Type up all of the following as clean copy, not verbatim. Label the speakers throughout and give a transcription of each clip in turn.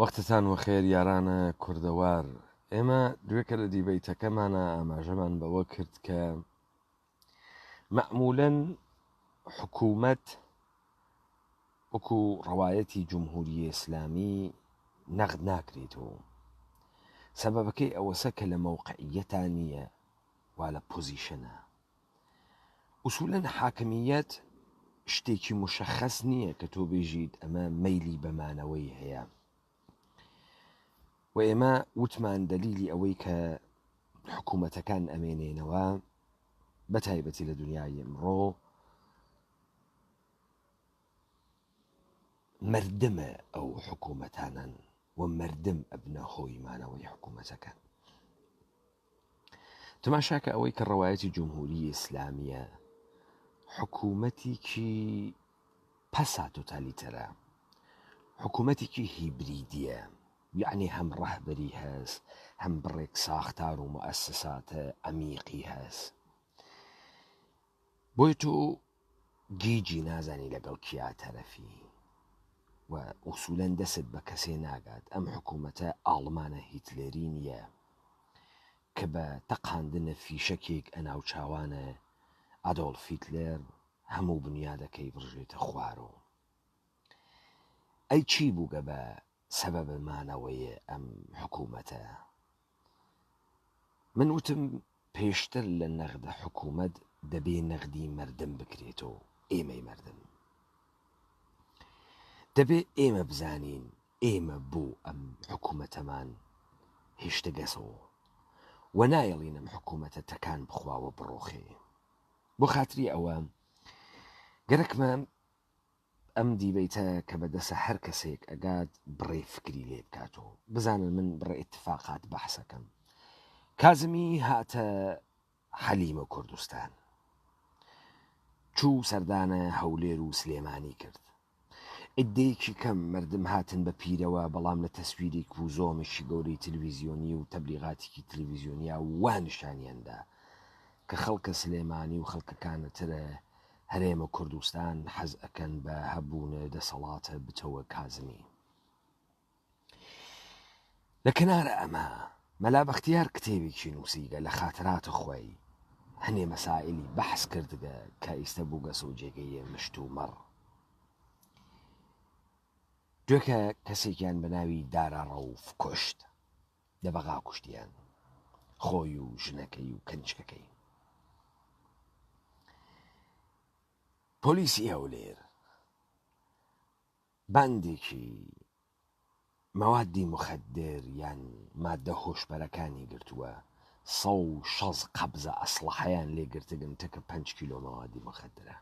Speaker 1: وەختتان وەخێر یارانە کوردەوار. ئێمە دوێکە لە دیبەیتەکەمانا ئاماژەمان بەوە کرد کە مەعمولەن حکوومەت وەکو ڕەوایەتی جمهوری ئیسلامی نەغد ناکرێتەوە. سەبەبەکەی ئەوەسە کە لە مەوقعیەتا نییە وا لە پۆزیشنە. ئوسولەن حاکمییەت شتێکی موشەخەس نییە کە تۆ بێژیت ئەمە مەیلی بە مانەوەی هەیە و ئێمە وتمان دەلیلی ئەوەی کە حکوومەتەکان ئەمێنێنەوە بە تایبەتی لە دنیای ئەمڕۆ مردمە ئەو حکوومەتانن و مردم ئەبنە هۆی مانەوەی حکوومەتەکان. تماشاکە ئەوەی کە ڕەوایەتی جمهوری ئیسلامیە حکوومەتێکی پەسا تۆتالیتەرە حکوومەتێکی هیبریدیە یعنی هەم ڕەهبەری هەس هەم بڕێک ساختار و مؤسساتە عەمیقی هەس بۆیە تۆ گیجی نازانی لەگەڵ کیا تەرەفی و ئوسولەن دەست بە کەسێ ناگات ئەم حکوومەتە ئاڵمانە هیتلێری نییە کە بە تەقاندنە فیشەکێک ئەناوچاوانە ئادۆڵف هیتلێر هەموو بنیادەکەی بڕژێتە خوارۆ. ئەی چی بووگە بە سەبەب مانەوەێ ئەم حکوومەتە؟ من وتم پێشتر لە نەغدە حکوومەت دەبێ نەغدی مەردم بکرێتۆ، ئێمەی مەردم. دەبێ ئێمە بزانین ئێمە بۆ ئەم حکوومەتەمان هێشتگەسۆ و نایەڵین ئەم حکوومەتە تەکان بخوا و بڕۆخێ. بۆ خاتری ئەوە گەرەکمە ئەم دیبەیتە کە بە دەسە هەر کەسێک ئەگات بڕێ فکری لێ بکاتۆ. بزانن من بڕێ ئیتفاقات بەحسەکەم. کازمی هاتە حەلیمە کوردستان. چوو سەردانە هەولێر و سلێمانی کرد. عیددەیەکی کەم مەردم هاتن بە پیرەوە بەڵام لە تەسویرێک و زۆمێکی گەورەی تلویزیۆنی و تەبلیغاتێکی تلویزیۆنیا وا نیشانیان دا کە خەڵکە سلێمانی و خەڵکەکانترە هەرێمە کوردستان حەز ئەکەن بە هەبوونە دەسەڵاتە بتەوە کازمی. لە کنار ئەمە مەلا بەختیار کتێبێکی نووسیگە لە خاترات خوەی هەنێ مەسائلی بەحس کردگە کە ئیستە بووگەسەو جێگەیێ مشت و مڕ. دوێکە کەسێکیان بە ناوی دارا ڕەوف کوشت. لە بەغا کوشتیان خۆی و ژنەکەی و کەنیشکەکەی. پۆلیسی هەولێر باندێکی مەوادی موخەدر یان مادە هۆشبەرەکانی گرتووە، 160 قەبزە ئەسڵەحەیان لێ گرتگن تەکە 5 کیلۆ مەوادی موخەدرە.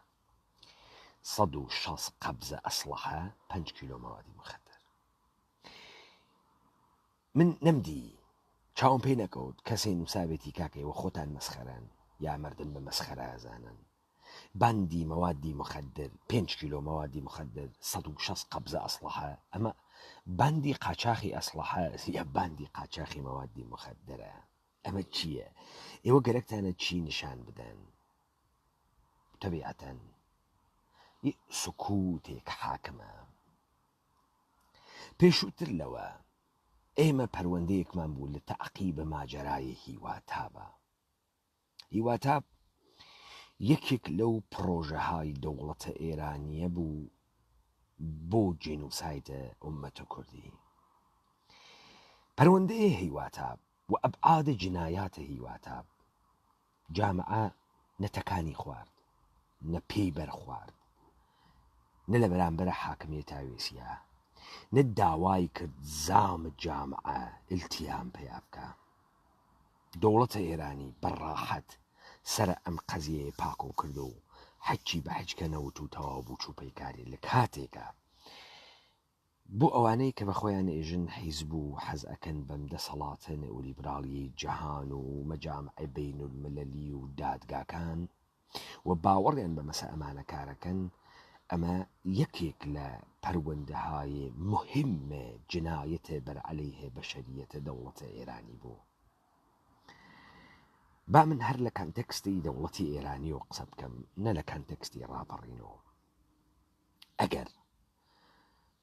Speaker 1: 160 قەبزە ئەسڵەحە 5 کیلۆ مەوادی موخەدر. من نەمدی چاوم پێی نەکەوت کەسێ نووسابێتی کاکە ئێوە خۆتان مەسخەرەن یا مەردم بە مەسخەرە ئەزانن. باندی مەوادی مخدر پێنج کیلۆ مەوادی مخدر 160 قەبزە ئەسڵەحە ئەمە باندی قاچاخی ئەسڵەحە یا باندی قاچاخی مەوادی مخدرە ئەمە چییە ئێوە گەرەکتانە چی نیشان بدەن تەبیعەتەن سکوتێک حاکمە پێشووتر لەوە ئێمە پەروەندەیەکمان بوو لە تەعقیب ماجەرای هیواتابە هیواتاب یەکێک لەو پڕۆژەهای دەوڵەتە ئێرانییە بوو بۆ جینوسایدە ئوممەتە کوردی. پەروەندەیە هیواتاب و ئەبعاد جنایاتە هیواتاب جامعە نە تەکانی خوارد، نە پێی بەر خوارد، نە لە بەرامبەرە حاکمیەتا وێسیا، نە داوای کرد زام جامعە ئیلتیام پەیا بکا. دەوڵەتە ئێرانی بە ڕاحەت سەرە ئەم قەزیەیە پاکۆ کردو و حەکی بە حجکە نەوت و تەواو بوو چوو پەیکاری لە کاتێکا بۆ ئەوانەی کە بە خۆیان ئێژن حیزب و حەز ئەکەن بەم دەسەڵاتە نئولیبراڵیەی جەهان و مەجامعە بەینولملەلی و دادگاکان و باوەڕیان بە مەسە ئەمانە کارەکەن ئەمە یەکێک لە پەروەندەهای مهم جنایت بر علیه بشریت دەوڵەتە ئێرانی بوو. با من هەر لە کانتێکستی دەوڵەتی ئێرانیەوە قسە بکەم نە لە کانتێکستی ڕاپەڕینەوە. ئەگەر.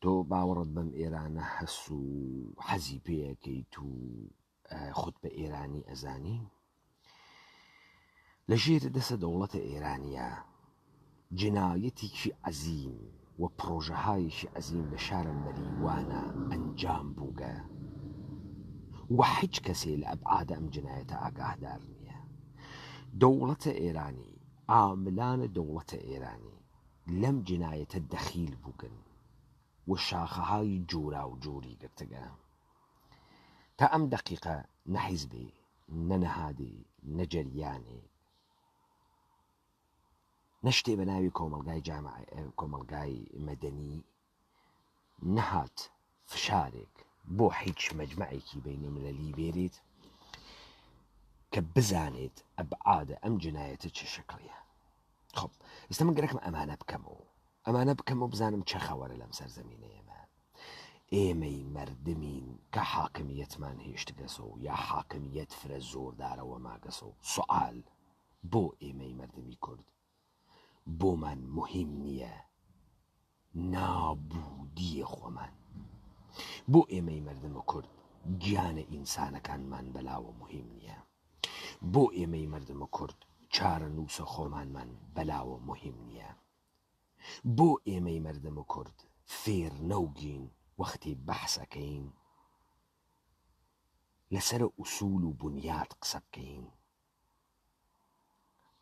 Speaker 1: تۆ باوەڕت بەم ئێرانە هەس و حەزی پێیەکەیت و خۆت بە ئێرانی ئەزانی؟ لە ژێر دەسە دەوڵەتە ئێرانیە جنایەتێکی عەزیم و پڕۆژەهایەکی عەزیم لە شارە مەریوانە ئەنجام بووگە و حیچ کەسێ لە ئەبعادە ئەم جنایەتە ئاگاهدار نییە. دەوڵەتە ئێرانی، عاملانە دەوڵەتە ئێرانی لەم جنایەتە دەخیل بووگن و شاخەهای جوراوجوری گرتگە. تا ئەم دەقیقە نە حیزبێ، نە نەهادێ، نە جەریانێ، نە شتێ بە ناوی کۆمەڵگای جامعە، کۆمەڵگای مەدەنی نەهات فشارێک بۆ هیچ مەجمەعێکی بەینەلملەلی بێرێت کە بزانێت ئەبعادە ئەم جنایەتە چ شکڵیە. خب ئێستا من گەرەکم ئەمانە بکەمەوە ئەمانە بکەمەوە بزانم چە خەوەرە لەم سەرزەمینە ئێمە ئێمەی مەردمین کە حاکمیەتمان هێشتگەسۆ یا حاکمیەت فرە زۆردارەوە ماگەسۆ سوال بۆ ئێمەی مەردمی کورد بۆمان موهیم نییە نابوودیە خۆمان بۆ ئێمەی مەردمە کورد گیانە ئینسانەکانمان بەلاوە موهیم نییە بۆ ئێمەی مەردمە کورد چارەنووسە خۆمانمان بەلاوە موهیم نییە بۆ ئێمەی مەردمە کورد فێر نەوگین وەختی بەحس ئەکەین لەسەر ئوسول و بونیاد قسە بکەین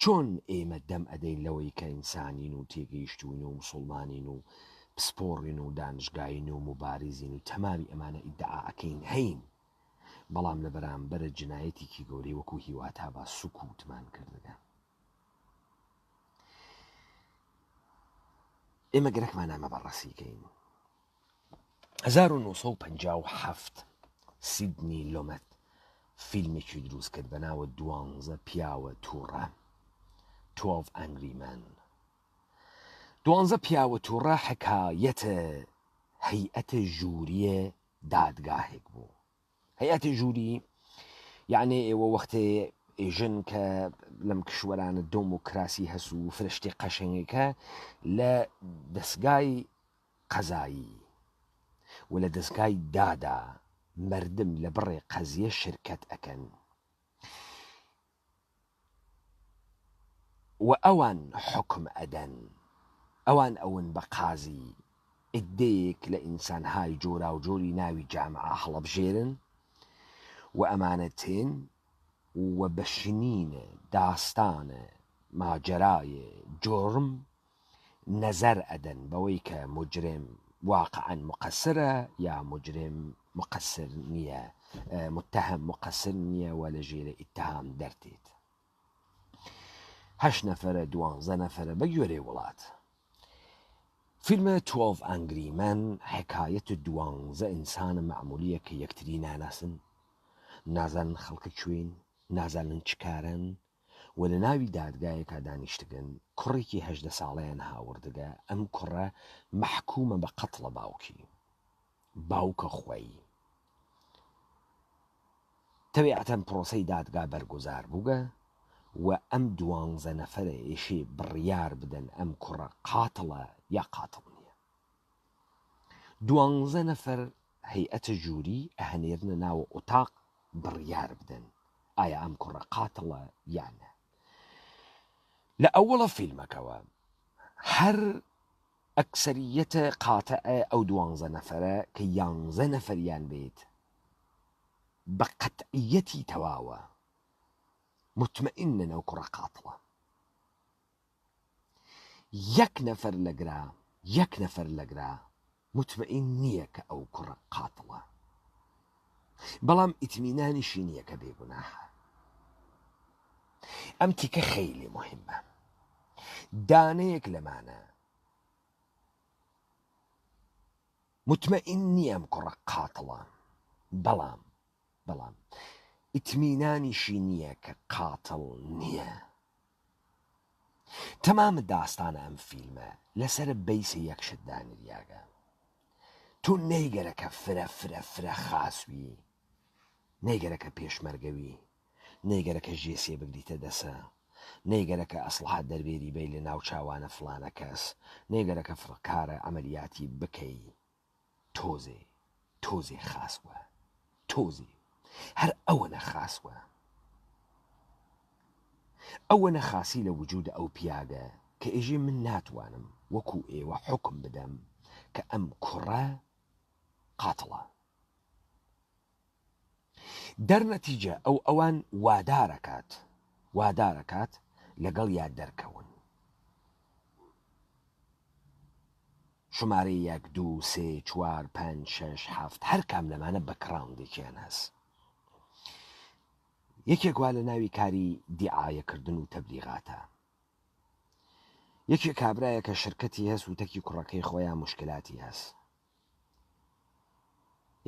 Speaker 1: چۆن ئێمە دەم ئەدەین لەوەی کە ئینسانین و تێگەیشتووین و موسوڵمانین و پسپۆڕین و دانشگایین و موباریزین و تەمامی ئەمانە ئیدعا ئەکەین هەین بەڵام لە بەرامبەرە جنایەتێکی گەورەی وەکو هیواتابا سکوتمان کردگە ئێمە گەرەکمان ئەمە بەڕەسی کەین 1957 سیدنی لۆمەت فیلمێکی دروست کرد بە ناوە دوانزە پیاوە تووڕە 12 Angry Men دوانزە پیاوە تووڕە حکایەتە هەیئەتە ژووریە دادگاهێک بوو هەیئەتی ژووری یعنی ئێوە وەختێ ئێژن کە لەم کشوەرانە دۆمۆکراسی هەس و فرە شتێ قەشەنگێکە لە دەسگای قەزایی و لە دەسگای دادا مەردم لە بڕێ قەزیە شرکەت ئەکەن و ئەوان حوکم ئەدەن، ئەوان ئەون بە قازی، عیددەیەک لە ئینسانهای جۆراوجۆری ناوی جامعە هەڵەبژێرن و ئەمانە تێن و بە شنین داستان ماجەرای جورم نەزەر ئەدەن بەوەی کە موجرم واقعا مقصرە یا موجرم مقصر نییە، متهم مقصر نییە و لە ژێرە ئیتهام دەرتێت. هەشت نەفەرە دوانزە نەفەرە بە گوێرەی وڵات. فیلمە 12 Angry Men حکایەت دوانزە ئینسانە مەعمولیە کە یەکتری ناناسن، نازانن خەڵکە کوێین، نازانن چ کارەن، و لە ناوی دادگایەکا دانیشتگن، کوڕێکی 18 ساڵەیان هاوردگە، ئەم کوڕە مەحکومە بە قەتڵە باوکی، باوکە خوەی. تەبیعەتەن پرۆسەی دادگا بەرگوزار بووگە و ئەم دوانزە نەفەرە ئێشێ بڕیار بدەن ئەم کوڕە قاتڵە یا قاتڵ نییە. دوانزە نەفەر هەیئەتە ژووری ئەهەنێرنە ناوە ئۆتاق بڕیار بدەن ئایا ئەم کوڕە قاتڵە یا نە. لە ئەوەڵە فیلمەکەوە هەر ئەکسەریەتە قاتع ئەو دوانزە نەفەرە کە یانزە نەفەریان بێت بە قەتعیەتی تەواوە مطمئنن ئەو کوڕە قاتڵە. یەک نەفەر لەگرا یەک نەفەر لەگرا مطمئن نییە کە ئەو کوڕە قاتڵە بەڵام ئیتمینانیشی نییە کە بێگوناحە. ئەم تیکە خەیلی مهمە دانەیەک لەمانە مطمئن نییە ئەم کوڕە قاتڵە بەڵام بەڵام ئیتمینانیشی نییە کە قاتڵ نییە. تەمام داستانە ئەم فیلمە لەسەر بەیسە یەک شت دانریاگە تو نەیگەرەکە فرە فرە فرە خاسوی نەیگەرەکە پێشمەرگەوی نەیگەرەکە ژێسێ بگریتە دەسە نەیگەرەکە ئەسڵحە دەربێری بەی لە ناو چاوانە فڵانە کەس نەیگەرەکە فڕکارە عەمەلیاتی بکەی. تۆزێ تۆزێ خاس وە تۆزێ هەر ئەوەنە خاس وە ئەوەنە خاسی لە وجودە ئەو پیاگە کە ئێژێ من ناتوانم وەکو ئێوە حوکم بدەم کە ئەم کوڕە قاتڵە. دەرنەتیجە ئەو ئەوان وادارەکات وادارەکات لەگەڵیا دەرکەون. شمارەی یەک دوو سێ چوار پەنج شەش حەفت هەر کام لەمانە بەکراوندێکیان هەس. یەکێک وا لە ناوی کاری دیعایەکردن و تەبلیغاتە. یەکێ کابرایەکە شرکەتی هەس و تەکی کوڕەکەی خۆیان موشکلاتی هەس.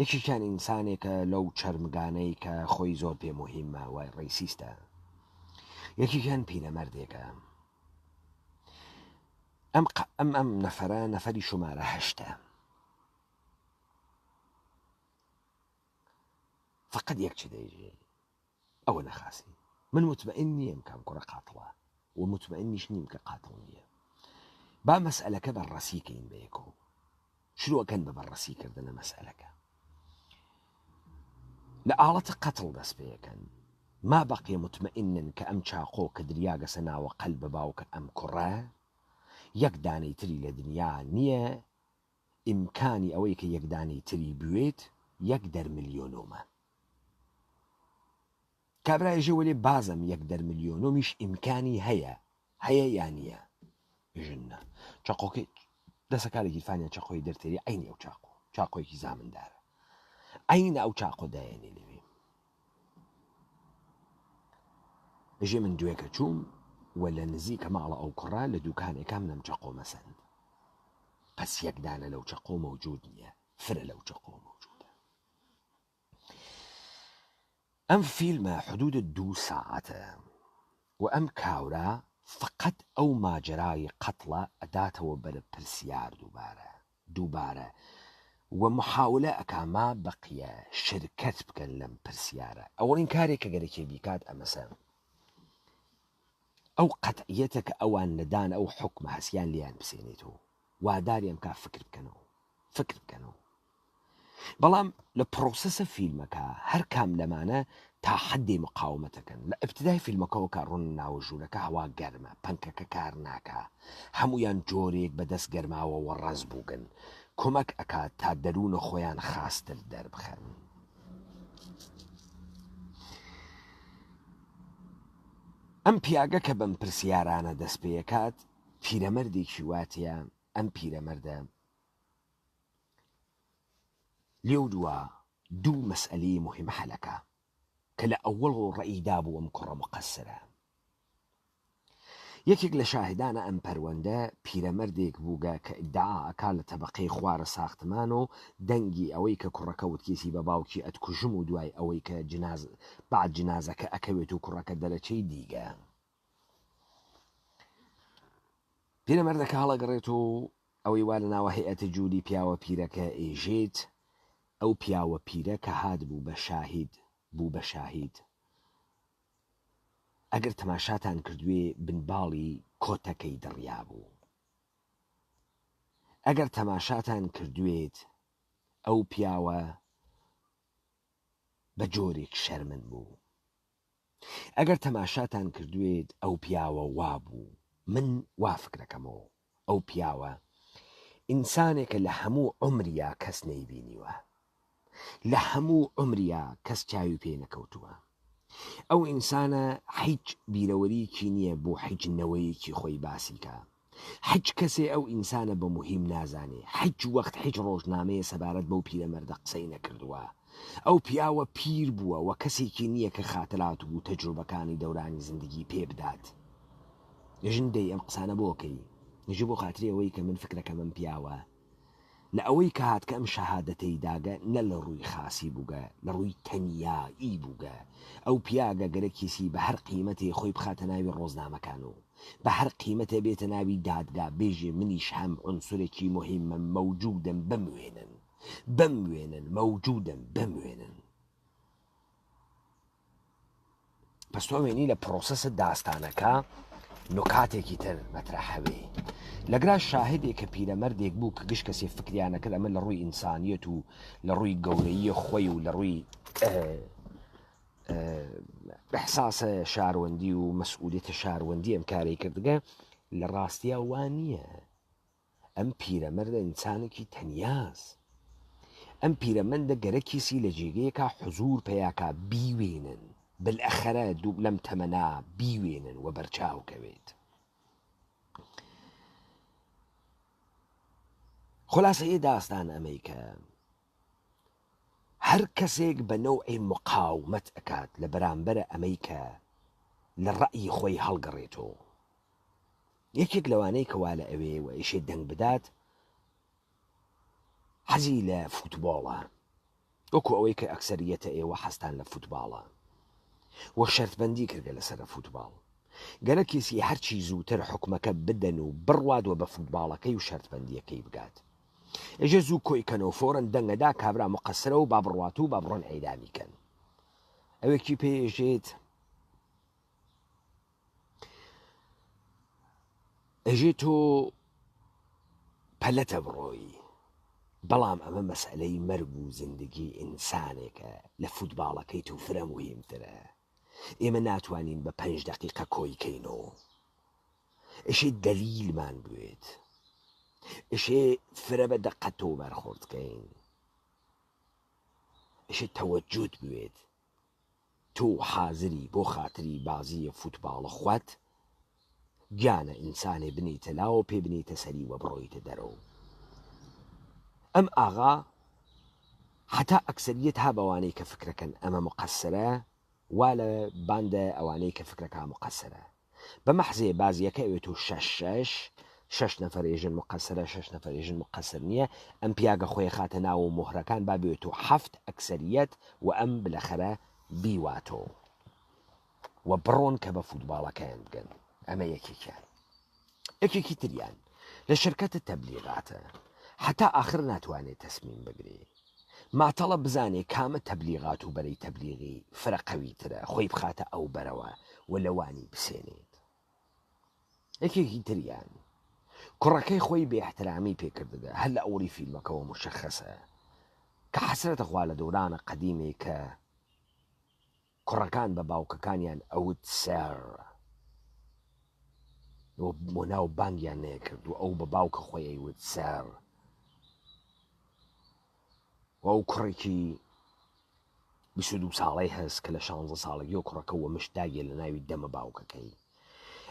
Speaker 1: یەکێکیان ئینسانێکە لەو چەرمگانەی کە خۆی زۆر پێ موهیمە و ڕەیسیستە. یەکێکیان پیرەمەردێکە. ئەم ئەم ئەم نەفەرە نەفەری شمارە هەشتە. فقط یەک چ دەیژێ ئەوە نەخاسی من مطمئن نییم کام کوڕە قاتڵە و مطمئنیش نیم کە قاتڵ نییە با مەسئلەکە بەڕەسی کەین بەیەکەوە شروعکەن بە بەڕەسی کردنە مەسئلەکە لە ئاڵەتە قەتڵ دەست پێەکەن ما بەقیە مطمئنن کە ئەم چاقۆ کە دریاگەسە ناوە قەلب باوکە ئەم کوڕە یەک دانەی تری لە دنیا نییە ئیمکانی ئەوەی کە یەک دانەی تری بوێت یەک دەر ملیۆنۆمە. کابرا ئێژێ وەلێ بازم یەک دەر ملیۆنۆمیش ئیمکانی هەیە هەیە یا نییە؟ ئێژن نا. چەقۆکەی دەسەکا لە گیرفانیان چەقۆی دەرتێری عەینی ئەو چاقۆ چاقۆیەکی زامندارە عەینە ئەو چاقۆ دایەنێ لەوێ. ئێژێ من دوێکە چووم و لە نزیکە ماڵە ئەو کوڕە لە دوکانێکا منم چەقۆمە سەند. پەس یەک دانە لەو چەقۆ مەوجود نییە فرە لەو چەقۆ مەوجودە. ئەم فیلمە حدود دوو ساعەتە و ئەم کاورا فقط ئەو ماجەرای قەتڵە ئەداتەوە بەرە پرسیار دووبارە دووبارە و محاولە ئەکا ما بەقیە شرکەت بکەن لەم پرسیارە ئەوەڵین کارێک کە گەرەکێ بیکات ئەمەسە ئەو قەتعیەتە کە ئەوان نەدان ئەو حوکمە هەسیان لێیان بسێنێتەوە واداریان بکا فکر بکەنەوە فکر بکەنەوە بەڵام لە پرۆسەسە فیلمەکە هەر کام لەمانە تا حەدێ مقاومەتەکەن لە ئبتدای فیلمەکەەوە کە ڕون ناوە ژوورەکە هەوا گەرمە پەنکەکە کار ناکا هەمویان جۆرێک بە دەست گەرماوەوە ڕەز بووگن کۆمەک ئەکات تا دەروونە خۆیان خاستر دەربخەن. ئەم پیاگە کە بەم پرسیارانە دەست پێکات پیرەمەردێکی واتە ئەم پیرەمەردە لێو دوا دوو مەسئەلەی مهم حەلەکە کە لە ئەوەڵەوە ڕەئی دابوو ئەم کوڕە مقەسرە. یەکێک لە شاهدانە ئەم پەروەندە پیرەمەردێک بووگە کە ئیدعا ئەکا لە تەبەقەی خوارە ساختمان و دەنگی ئەوەی کە کوڕەکە وتکیسی بە باوکی ئەتکوژم و دوای ئەوەی کە جناز بەعد جنازەکە ئەکەوێت و کوڕەکە دەرەچەی دیگە پیرەمەردەکە هەڵەگەڕێت و ئەوەی وا لە ناوە هەیئەتە جوولی پیاوە پیرەکە ئێژێت ئەو پیاوە پیرە کە هات بوو بە شاهید بوو بە شاهید ئەگەر تەماشاتان کردوێ بن باڵی کۆتەکەی دڕیابوو ئەگەر تەماشاتان کردوێت ئەو پیاوە بە جۆرێک شەرمن بوو ئەگەر تەماشاتان کردوێت ئەو پیاوە وابوو من وا فکرەکەمەوە ئەو پیاوە ئینسانێکە لە هەموو عومریا کەس نەیبینیوە لە هەموو عومریا کەس چاوی پێ نەکەوتووە ئەو ئینسانە حیچ بیرەوەریکی نییە بۆ حیچ نەوەیەکی خۆی باسیکە حیچ کەسێ ئەو ئینسانە بە موهیم نازانێ حیچ وەخت حیچ ڕۆژنامەیە سەبارەت بەو پیرەمەردە قسەی نەکردووە ئەو پیاوە پیر بووە و کەسێکی نییە کە خاترات و تەجروبەکانی دەورانی زندگی پێ بدات. ژن دەی ئەم قسانە بۆ کەی؟ ژ بۆ خاتری ئەوەی کە من فکرەکەم ئەم پیاوە لە ئەوەی کە هات کە ئەم شەهادەتەی داگە نە لە ڕووی خاسی بووگە لە ڕووی تەنیایی بووگە ئەو پیاگە گەرەکیسی بە هەر قیمەتێ خۆی بخاتە ناوی ڕۆزنامەکان و بە هەر قیمەتێ بێتە ناوی دادگا بێژێ منیش هەم عونسورێکی موهیمم مەوجودم بموێنن بموێنن مەوجودم بموێنن. پس تۆ وێنی لە پرۆسەسە داستانەکە. نوکاتێکی تر مەترەح هەوێ. لەگرا شاهدێ کە پیرەمەردێک بوو کە گشت کەسێ فکریان ئەکرد ئەمە لە ڕووی ئینسانیەت و لە ڕووی گەورەیی خۆی و لە ڕووی ئحساس شاروەندی و مەسئولیەتە شاروەندی ئەم کارەی کردگە لە ڕاستیا وا نییە. ئەم پیرەمەردە ئینسانێکی تەنیاس. ئەم پیرەمەندە گەرەکیسی لە جێگەیەکا حزوور پەیاکا بیوێنن، بلئەخەرە دوو لەم تەمەنا بیوێنن و بەرچاو کەوێت. خولاسە ی داستان ئەمەی کە هەر کەسێک بە نەوعێ مقاومەت ئەکات لە بەرامبەرە ئەمەی کە لە ڕەئی خۆی هەڵگەڕێتۆ. یەکێک لەوانەی کە وا لە ئەوێ و ئیشێ دەنگ بدات حەزی لە فوتبۆڵە وەکو ئەوەی کە ئەکسەریەتە ئێوە حەزتان لە فوتباڵە و شەرتبەندی کردگە لەسەرە فوتباڵ گەرەکیسی هەرچی زووتر حکومەکە بدەن و بڕوات و بە فوتباڵەکەی و شەرتبەندیەکەی بگات ئێژێ زوو کۆی کەنەوە فۆرەن دەنگەدا کابرا مقەسرە و با بڕوات و با بڕۆن عیدامی کەن ئەوێکی پێ ئێژێت ئەژێ تۆ پەلەتە بڕۆی بەڵام ئەمە مەسئلەی مەرگ و زیندگی ئینسانێکە لە فوتباڵەکەی تۆ فرە موهیمترە ئێمە ناتوانین بە پەنج دەقیقە کۆی کەینەوە ئەشێ دەلیلمان بوێت ئەشێ فرە بە دقەتەوە بەرخۆرد کەین ئەشێ تەوەجوت بوێت تۆ حازری بۆ خاتری بازیە فوتباڵە خوت گیانە ئینسانێ بنێیتە لاوە پێ بنێیتە سەری وە بڕۆیتە دەرەوە ئەم ئاغا حتا ئەکسەریەت ها بەوانەی کە فکرەکەن ئەمە مقەسرە وا لە باندە ئەوانەی کە فکرەکە مقەسرە بە مەحزێ بازیەکە ئەوێتۆ شەش شەش، شەش نەفەر ئێژن مقەسرە شەش نەفەر ئێژن مقەسر نیە، ئەم پیاگە خۆی خاتە ناوە مۆهرەکان با بێتۆ حەفت ئەکسەریەت و ئەم بلەخەرە بیواتۆ و بڕۆن کە بە فوتباڵەکەیان بگەن ئەمە یەکێکیان یەکێکی تریان لە شرکەتە تەبلیغاتە حتا ئاخر ناتوانێت تەسمیم بگرێ ماتەڵە بزانێ کامە تەبلیغات و بەرەی تەبلیغی فرە قەویترە خۆی بخاتە ئەو بەرەوە و لەوانی بسێنێت. یەکێکی تریان کوڕەکەی خۆی بێ ئیحترامی پێ کردگە هەر لە ئەوڵی فیلمەکەوە موشەخەسە کە حەسرەتە خوا لە دەورانە قەدیمێ کە کوڕەکان بە باوکەکانیان ئەوت سەر و ناو بانگیان نەیەکرد و ئەو بە باوکە خۆی ئەیوت سەر و ئەو کوڕێکی 22 ساڵەی هەست کە لە 16 ساڵگی و کوڕەکە وە مشت داگێ لە ناوی دەمە باوکەکەی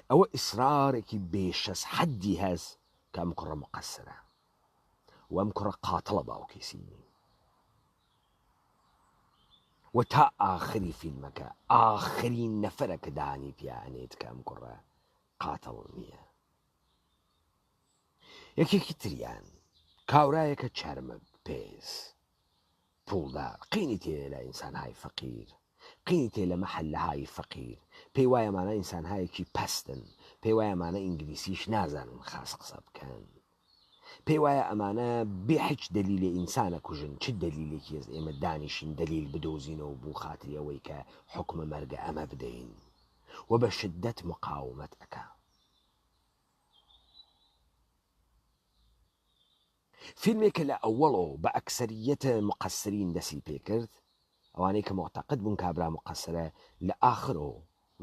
Speaker 1: ئەوە ئیسرارێکی بێشەس حەدی هەست کە ئەم کوڕە مقەسرە و ئەم کوڕە قاتڵە باوکی سینی و تا ئاخری فیلمەکە ئاخرین نەفەرە کە دانی پیا ئەنێت کە ئەم کوڕە قاتڵ نییە. یەکێکی تریان کاورایەکە چەرمگ پێس پوڵدار قینی تێ لە ئینسانهای فەقیر قینی تێ لە مەحەلەهای فەقیر پێی وایە مانە ئینسانهایەکی پەستن پێی وایە مانە ئینگلیسیش نازانن خاس قسە بکەن پێی وایە ئەمانە بێ هیچ دەلیلێ ئینسان ئەکوژن چ دەلیلێکی هەس ئێمە دانیشین دەلیل بدۆزینەوە بو خاتری ئەوەی کە حوکمە مەرگە ئەمە بدەین و بە شدەت مقاومەت ئەکا. فیلمێک کە لە ئەوەڵەوە بە ئەکسەریەت مقەسرین دەسی پێکرد ئەوانەی کە موعتەقد بوون کابرا مقەسرە لە ئاخرەوە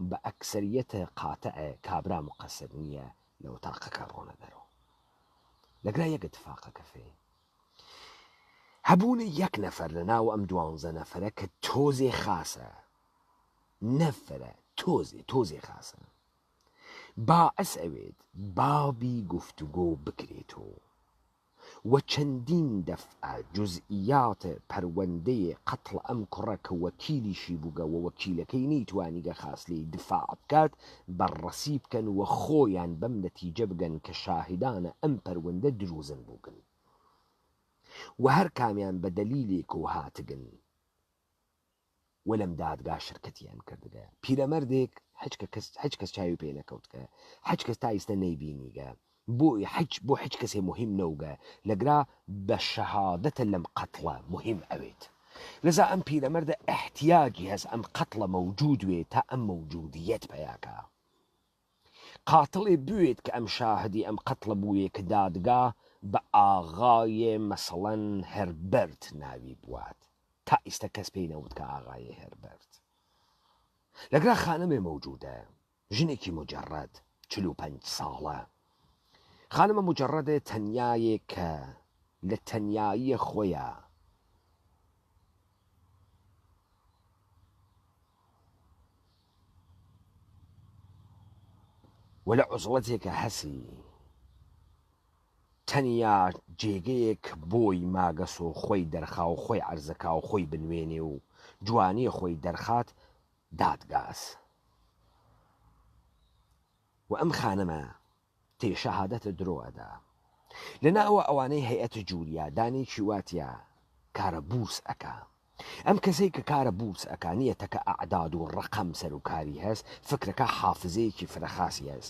Speaker 1: بە ئەکسەریەت قاتع کابرا مقەسر نییە لە ئۆتاقەکە ڕۆنە دەرەوە لەگرا یەک اتفاقە کەفێ هەبوونە یەک نەفەر لە ناو ئەم دوانزە نەفەرە کە تۆزێ خاسە نەفرە تۆزێ تۆزێ خاسە باعس ئەوێت بابی گفتوگۆ بکرێتۆ و چەندین دەفعە جوزئیات پەروەندەێ قەتڵ ئەم کوڕە کە وەکیلیشی بووگە و وەکیلەکەی نەیتوانیگە خاس لێی دفاع بکات بەرڕەسی بکەن و خۆیان بەم نەتیجە بگەن کە شاهدانە ئەم پەروەندە دروزن بووگن و هەر کامیان بە دەلیلێکۆ هاتگن. و لەم دادگا شرکەتیان کردگە پیرەمەردێک حچ کەس حچ کەس چاوی پێ نەکەوتگە حچ کەس تا ئیستە نەیبینیگە بۆ حچ بۆ حچ کەسێ مهم نەوگە لەگرا بە شەهادەتە لەم قەتڵە مهم ئەوێت لەزا ئەم پیرەمەردە ئیحتیاجی هەس ئەم قەتڵە مەوجود وێ تا ئەم مەوجودیەت پەیا کا. قاتڵێ بوێت کە ئەم شاهدی ئەم قەتڵە بووێ کە دادگا بە ئاغایێ مەسەڵەن هێربەرت ناوی بوات. تا ئیستە کەس پێی نەوت کە ئاغایێ هێربەرت. لەگرا خانمێ مەوجودە، ژنێکی موجەڕەد، 45 ساڵە. خانمە موجەڕەدێ تەنیایێ کە لە تەنیاییە خۆیا، و لە عوزڵەتێکە هەسی، تەنیا جێگەیەک بۆی ماگەس و خۆی دەرخا و خۆی عەرزەکا و خۆی بنوێنێ و جوانی خۆی دەرخات دادگاس. و ئەم خانمە تێ شەهادەتە درۆ ئەدا. لە ناوە ئەوانەی هەیئەت جوریا دانێکی واتیا کارە بورس ئەکا. ئەم کەسەی کە کارە بورس ئەکا نیە تەکە ئەعداد و ڕەقەم سەر و کاری هەس، فکرەکا حافزەیەکی فرە خاسی هەس.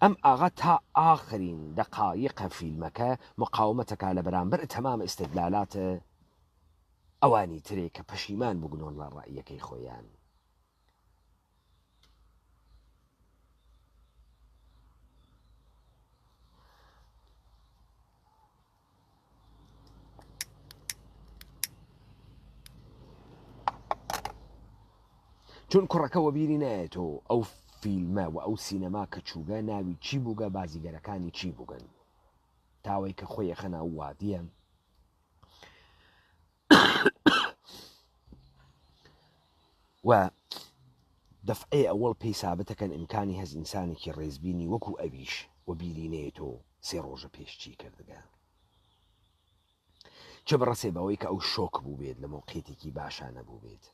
Speaker 1: ئەم ئاغا تا ئاخرین دەقایقە فیلمەکە مقاومەت ئەکا لە بەرامبەر تەمام ئستدلالات ئەوانی ترێ کە پەشیمان بوگنۆن لە ڕەئیەکەی خۆیان. چون کوڕەکە وەبیری نایەتەوە ئەو فیلمە و ئەو سینەما کە چووگە ناوی چی بووگە بازیگەرەکانی چی بووگن تاوەی کە خۆی ئەخەنە ئەو وادیە و دەفعەی ئەوەڵ پێی سابتەکەن ئیمکانی هەس ئینسانێکی ڕێزبینی وەکو ئەویش و بیری نەیەتەوە سێ ڕۆژە پێش چی کردگە چ بڕەسێ بەوەی کە ئەو شۆک بووبێت لە مەوقیتێکی باشا نەبووبێت.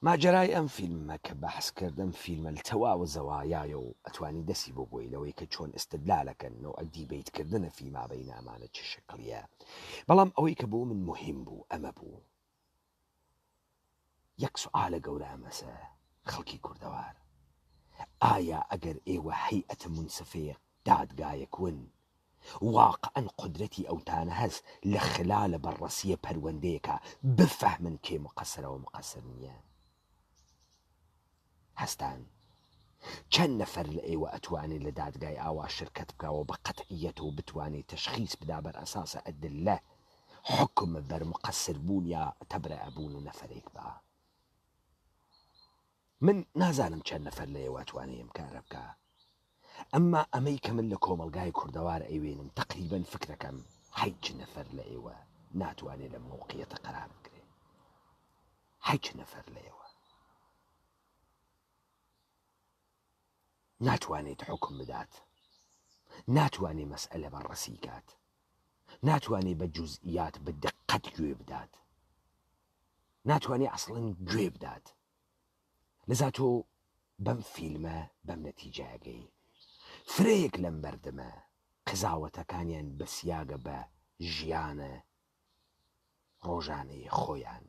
Speaker 1: ماجەرای ئەم فیلمە کە بەحس کردم فیلمە لتەواوە زەوایایە و ئەتوانی دەسی بۆ بۆی لەوەی کە چۆن ئستدلالەکەن نەوع debate کردنە فیما بەینە ئەمانە چ شکڵیە بەڵام ئەوەی کە بۆ من موهیم بوو ئەمە بوو یەک سوئالە گەورە ئەمەسە خەڵکی کوردەوار ئایا ئەگەر ئێوە هەیئەت مونسفەیەک دادگایەک ون واقعەن قودرەتی ئەوتانە هەس لە خلالە بەڕەسیە پەروەندەیەکا بفەهمن کێ مقەسرە و مقەسر نیە؟ هەستان چەند نەفەر لە ئێوە ئەتوانێ لە دادگای ئاوا شرکەت بکا و بە قەتعیەت و بتوانێ تەشخیس بدا بەر ئەساسە ئەدلە حوکم بەر مقەسر بوون یا تەبرەئە بوون نەفەرێک با؟ من نازانم چەند نەفەر لە ئێوە ئەتوانێ ئەم کارە بکا ئەمما ئەمەی کە من لە کۆمەڵگای کوردەوار ئەیوێنم تەقریبەن فکرەکەم حیچ نەفەر لە ئێوە ناتوانێ لەم مەوقیەتە قەرار بگرێ حیچ نەفەر لە ئێوە ناتوانێت حوکم بدات ناتوانێ مەسئەلە بەڕەسی کات ناتوانێ بە جوزئیات بە دقەت گوێ بدات ناتوانێ ئەسڵەن گوێ بدات لەزا تۆ بەم فیلمە بەم نەتیجە ئەگەی فرەیەک لەم مەردمە قزاوەتەکانیان بەسیاگە بە ژیانە ڕۆژانەی خۆیان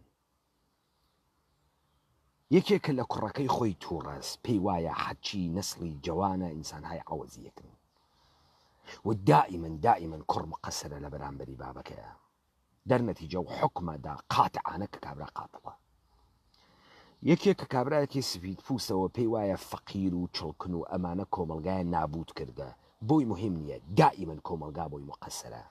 Speaker 1: یەکێک کە لە کوڕەکەی خۆی توڕەس پێی وایە حەچی نەسڵی جەوانە ئینسانهای عەوەزیەکن و دائیمەن دائیمەن کوڕ مقەسرە لە بەرامبەری بابەکەیە دەرنەتیجە و حوکمە دا قاتعانە کە کابرا قاتڵە. یەکێک کە کابرایەکی سفید پوستەوە پێی وایە فەقیر و چڵکن و ئەمانە کۆمەڵگایان نابوت کردگە بۆی موهیم نیە دائیمەن کۆمەڵگا بۆی موقەسرە.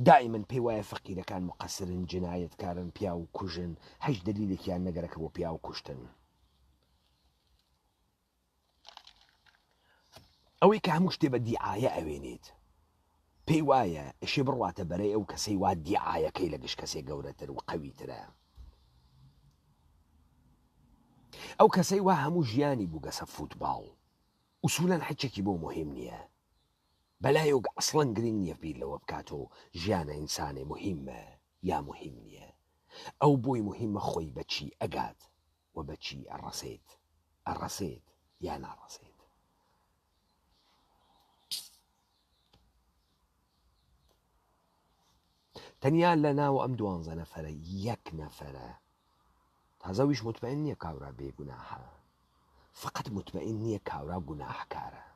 Speaker 1: دائیمەن پێی وایە فەقیرەکان موقەسرن جنایەتکارن پیاو کوژن هیچ دەلیلێکیان نەگەرەکە بۆ پیاو کوشتن. ئەوەی کە هەموو شتێ بە دیعایە ئەوێنێت پێی وایە ئەشێ بڕواتە بەرەی ئەو کەسەی وا دیعایەکەی لە گشت کەسێ گەورەتر و قەویترە. ئەو کەسەی وا هەموو ژیانی بووگەسە فوتباڵ ئوسولەن حچێکی بۆ مهم نییە بەلایەوە ئەسڵەن گرنگ نییە بیر لەوە بکاتەوە ژیانە ئینسانێ مهمە یا مهم نییە ئەو بۆی مهمە خۆی بەچی ئەگات و بە چی ئەڕەسێت، ئەڕەسێت یا ناڕەسێت. تەنیا لە ناو ئەم دوانزە نەفەرە یەک نەفەرە تازە ویش مطمئن نییە کاورا بێ گوناحە فقط مطمئن نییە کاورا گوناحکارە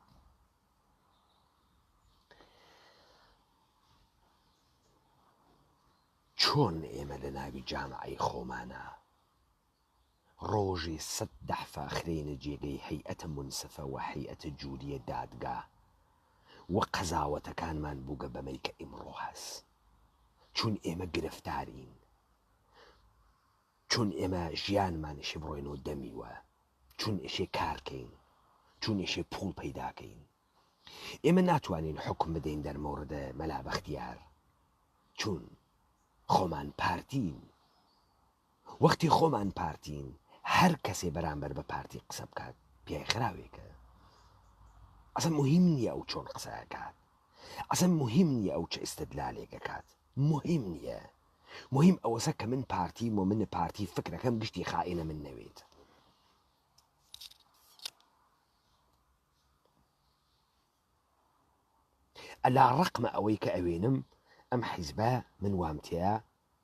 Speaker 1: چۆن ئێمە لە ناوی جامعەی خۆمانە؟ ڕۆژێ سەت دەحفە ئەخرێینە جێگەی هەیئەتە مونسفە وە هەیئەتە جوریە دادگا وە قەزاوەتەکانمان بووگە بەمەی کە ئیمڕۆ هەس. چون ئێمە گرفتارین. چون ئێمە ژیانمان ئێشێ بڕۆینەوە دەمیوە. چون ئێشێ کار کەین. چون ئێشێ پووڵ پەیدا کەین. ئێمە ناتوانین حوکم بدەین دەر مەوردە مەلا بەختیار. چون خۆمان پارتین. وەختی خۆمان پارتین هەر کەسێ بەرامبەر بە پارتی قسە بکات پیای خراوێکە. ئەسە مهم نییە ئەو چۆن قسە ئەکات. ئەسە مهم نییە ئەو چ ئیستدلالێک ئەکات. مهم نییە. مهم ئەوەسە کە من پارتیم و من پارتی فکرەکەم گشتی خائینە من نەوێت. ئەلا ڕەقمە ئەوەی کە ئەوێنم ئەم حیزبە من وام تێیە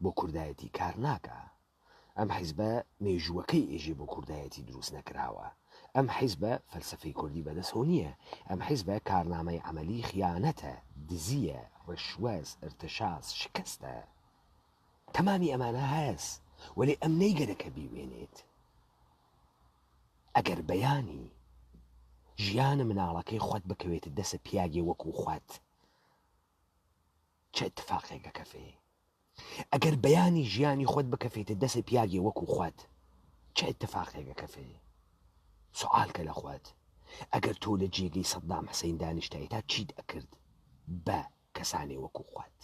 Speaker 1: بۆ کوردایەتی کار ناکا ئەم حیزبە مێژووەکەی ئێژێ بۆ کوردایەتی دروست نەکراوە ئەم حیزبە فەلسەفەی کوردی بەدەسەوە نییە ئەم حیزبە کارنامەی عەمەلی خیانەتە دزییە ڕشوەس ارتشاس شکستە تەمامی ئەمانە هەس وەلێ ئەم نەیگەرەکە بیوێنێت ئەگەر بەیانی ژیانە مناڵەکەی خوت بکەوێتە دەسە پیاگێ وەکو خوت چ ئتفاقێک ئەکەفێ؟ ئەگەر بەیانی ژیانی خۆت بکەفێتە دەسە پیاگێ وەکو خوت چ ئتفاقێک ئەکەفێ؟ سوعال کە لە خوت ئەگەر تۆ لە جێگەی سەدام حسین دانیشتایتا چیت ئەکرد بە کەسانێ وەکو خوت؟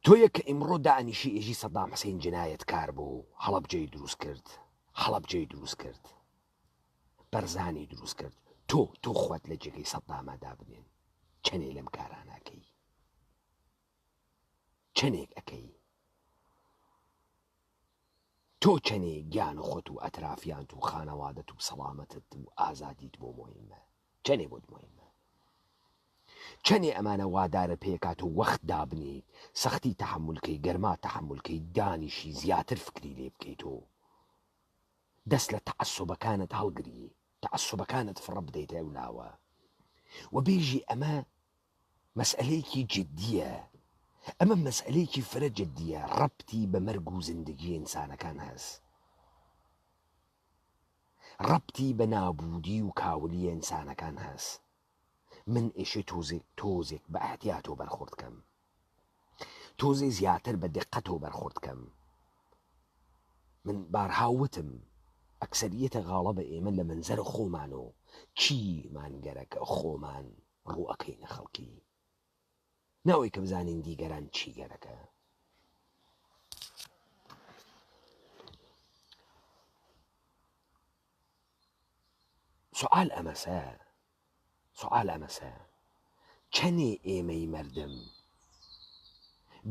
Speaker 1: تۆیەک کە ئیمڕۆ دائەنیشی ئێژی سەدام حسین جنایەتکار بوو هەڵەبجەی دروست کرد هەڵەبجەی دروست کرد بەرزانی دروست کرد تۆ تۆ خۆت لە جێگەی سەداما دابنێن چەنێ لەم کارانەکەی چەنێک ئەەکەی تۆ چەنێ گیان و خۆت و ئەترافیانت و خانەوادەت و سەڵامەتت و ئازادیت بۆ مهمە چەنێ بۆت مهمە چەنێ ئەمانە وادارە پێکات و وەخت دابنێیت سەختی تەحەمول کەی گەرما تەحەمول کەی دانیشی زیاتر فکری لێ بکەیت و دەست لە تەعەسوبەکانت هەڵگری تەعەسوبەکانت فڕە بدەیتە ئەو لاوە و بێژی ئەمە مەسئلەیەکی جدیە ئەمە مەسئلەیەکی فرە جدیە ڕەبتی بە مەرگ و زندگی ئینسانەکان هەس ڕەبتی بە نابودی و کاولی ئینسانەکان هەس من ئێشێ تۆزێک تۆزێک بە ئەحتیاتۆ بەرخورد کەم تۆزێ زیاتر بە دقەتۆ بەرخورد کەم من بارها وتم ئەکسەریەتە غاڵەبە ئێمە لە مەنزەرە خۆمانۆ چیمان گەرەکە خۆمان ڕوو ئەکەینە خەڵکی نەوەی کە بزانین دیگەران چی گەرەکە. سوال ئەمەسە سوال ئەمەسە چەنێ ئێمەی مەردم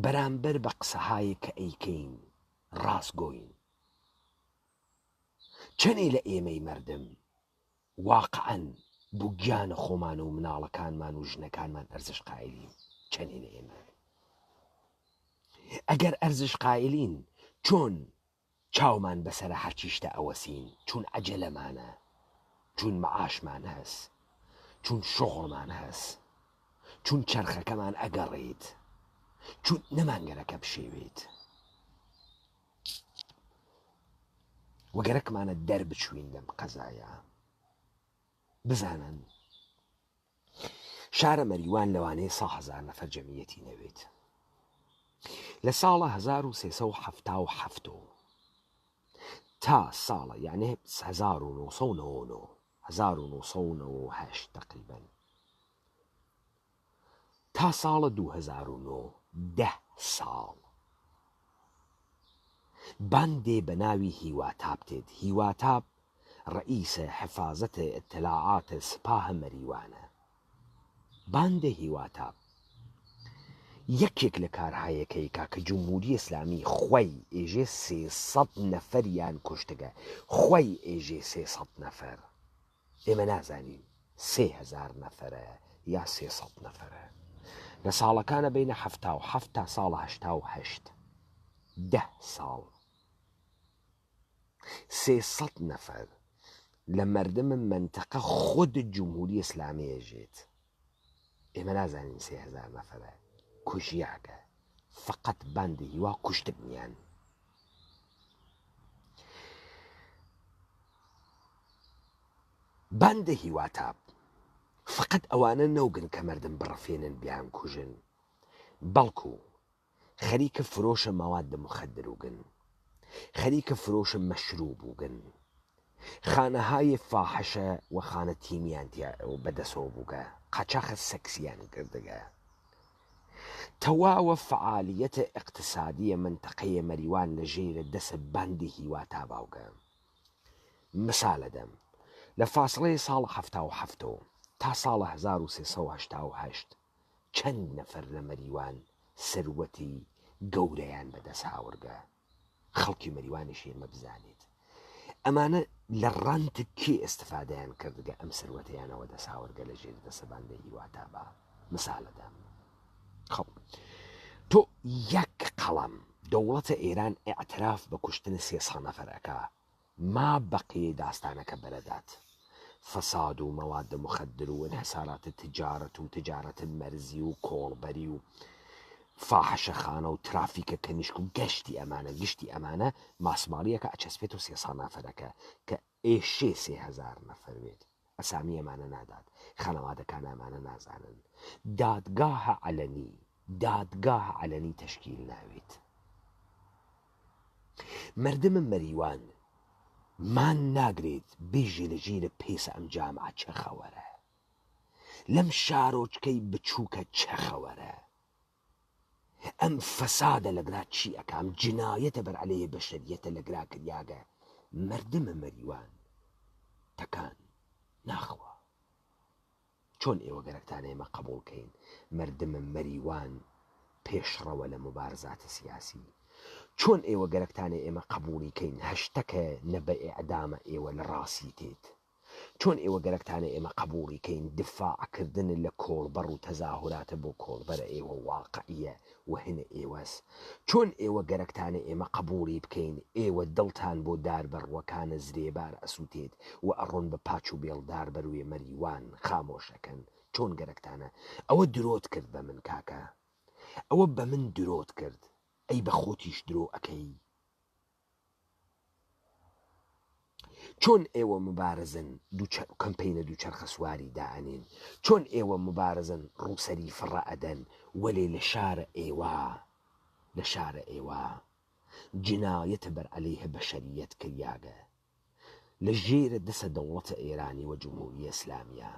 Speaker 1: بەرامبەر بە قسەهایەک کە ئەیکەین ڕاستگۆین چەنێ لە ئێمەی مەردم واقعەن بو گیانە خۆمان و مناڵەکانمان و ژنەکانمان ئەرزش قایلین چەنێ لە ئێمە ئەگەر ئەرزش قایلین چۆن چاومان بەسەرە هەرچی شتە ئەوەسین چون عەجەلەمانە چون مەعاشمان هەس چون شوغڵمان هەس چون چەرخەکەمان ئەگەڕێت چون نەمان گەرەکە بشێوێت وە گەرەکمانە دەربچوین لەم قەزایە بزانن شارە مەریوان لەوانەیە سا هەزار نەفەر جەمیەتی نەوێت لە ساڵە 1377 تا ساڵە یعنی 1999 1998 تقریبا تا ساڵە 2009 ده ساڵ باندێ بە ناوی هیواتاب تێت هیواتاب ڕەئیسە حفازەتە ئیتلاعاتە سپاهە مەریوانە باندە هیواتاب یەکێک لە کارهایەکەی کا کە جمهوری ئسلامی خوەی ئێژێ 300 نەفەریان کوشتگە خوەی ئێژێ 300 نەفەر ئێمە نازانین 3000 نەفەرە یا 300 نەفەرە لە ساڵەکانە بینە 77 تا ساڵە 88 ده ساڵ 300 نەفەر لە مەردم مەنتەقە خود جمهوری ئسلامی ئێژێت ئێمە نازانین 3000 نەفەرە کوژیاگە فقط باند هیوا کوشتگنیان. باندە هیواتاب فەقەت ئەوانە نەوگن کە مەردم بڕفێنن بیانکوژن بەڵکو خەریکە فرۆشە مواد مخدروگن خەریکە فرۆشە مەشروبوگن خانەهای فاحشە و خانە تیمیان تیا بەدەسەوە بووگە قاچاخە سەکسیان کردگە تەواوە فعالیەتە ئیقتسادیە مەنتەقەیە مەریوان لە ژێرە دەسە باندی هیوا تاباوگە. مسالە دەم لە فاسڵەی ساڵ 77ەوە تا ساڵ 1388 چەند نەفەر لە مەریوان سەروەتی گەورەیان بەدەس هاورگە؟ خەڵکی مەریوانیش ئێمە بزانێت ئەمانە لە ڕانت کێ ئێستفادەیان کردگە ئەم سەروەتەیانەوە دەس هاورگە لە ژێر دەسە باندە هیوا تابا مسالە دەم خب تۆ یەک قەڵەم دەوڵەتە ئێران ئیعتراف بە کوشتن 300 نەفەر ئەکا ما بەقیەی داستانەکە بەرەدات فساد و مواد مخدر و انحسارات تجارت و تجارت مەرزی و کۆڵبەری و فاحشەخانە و ترافیکە کەنیشک و گەشتی ئەمانە گشتی ئەمانە ماسماڵیەکە ئەچەسپێت و 300 نەفەرەکە کە ئێشێ 3000 نەفەر بێت ئەسامی ئەمانە نادات خانەوادەکان ئەمانە نازانن دادگاهە عەلەنی دادگاهە عەلەنی تەشکیل ناوێت مەردم مەریوان مان ناگرێت بێژێ لە ژیرە پێسە ئەم جامعە چە خەوەرە لەم شارۆچکەی بچووکە چە خەوەرە ئەم فەسادە لەگرا چی ئەکا ئەم جنایەتە بەر عەلەیه بەشەریەتە لەگرا کریاگە مەردم مەریوان تەکان ناخوا. چۆن ئێوە گەرەکتانە ئێمە قەبوڵ کەین مەردم مەریوان پێشڕەوە لە موبارزات سیاسی؟ چۆن ئێوە گەرەکتانە ئێمە قەبوڵی کەین هەشتەکە نە بە ئێعدامە ئێوە لە ڕاسی تێت؟ چۆن ئێوە گەرەکتانە ئێمە قەبوڵی کەین دفاع کردن لە کۆڵبەڕ و تەزاهوراتە بۆ کۆڵبەرە ئێوە واقعیە و هنە ئێوەس؟ چۆن ئێوە گەرەکتانە ئێمە قەبوڵی بکەین ئێوە دڵتان بۆ دار بەڕوەکانە زرێبار ئەسوتێت و ئەڕۆن بە پاچ و بێڵ دار بەروێ مەریوان خامۆش ئەکەن چۆن گەرەکتانە ئەوە درۆت کرد بە من کاکە ئەوە بە من درۆت کرد ئەی بە خۆتیش درۆ ئەکەی چۆن ئێوە موبارزن کەمپەینە دووچەرخە سواری دائەنێن چۆن ئێوە موبارزن ڕووسەری فڕە ئەدەن وەلێ لە شارە ئێوە لە شارە ئێوە جنایەتە بەر عەلەیه بەشەریەت کریاگە لە ژێرە دەسە دەوڵەتە ئێرانی و جمهوری ئسلامیە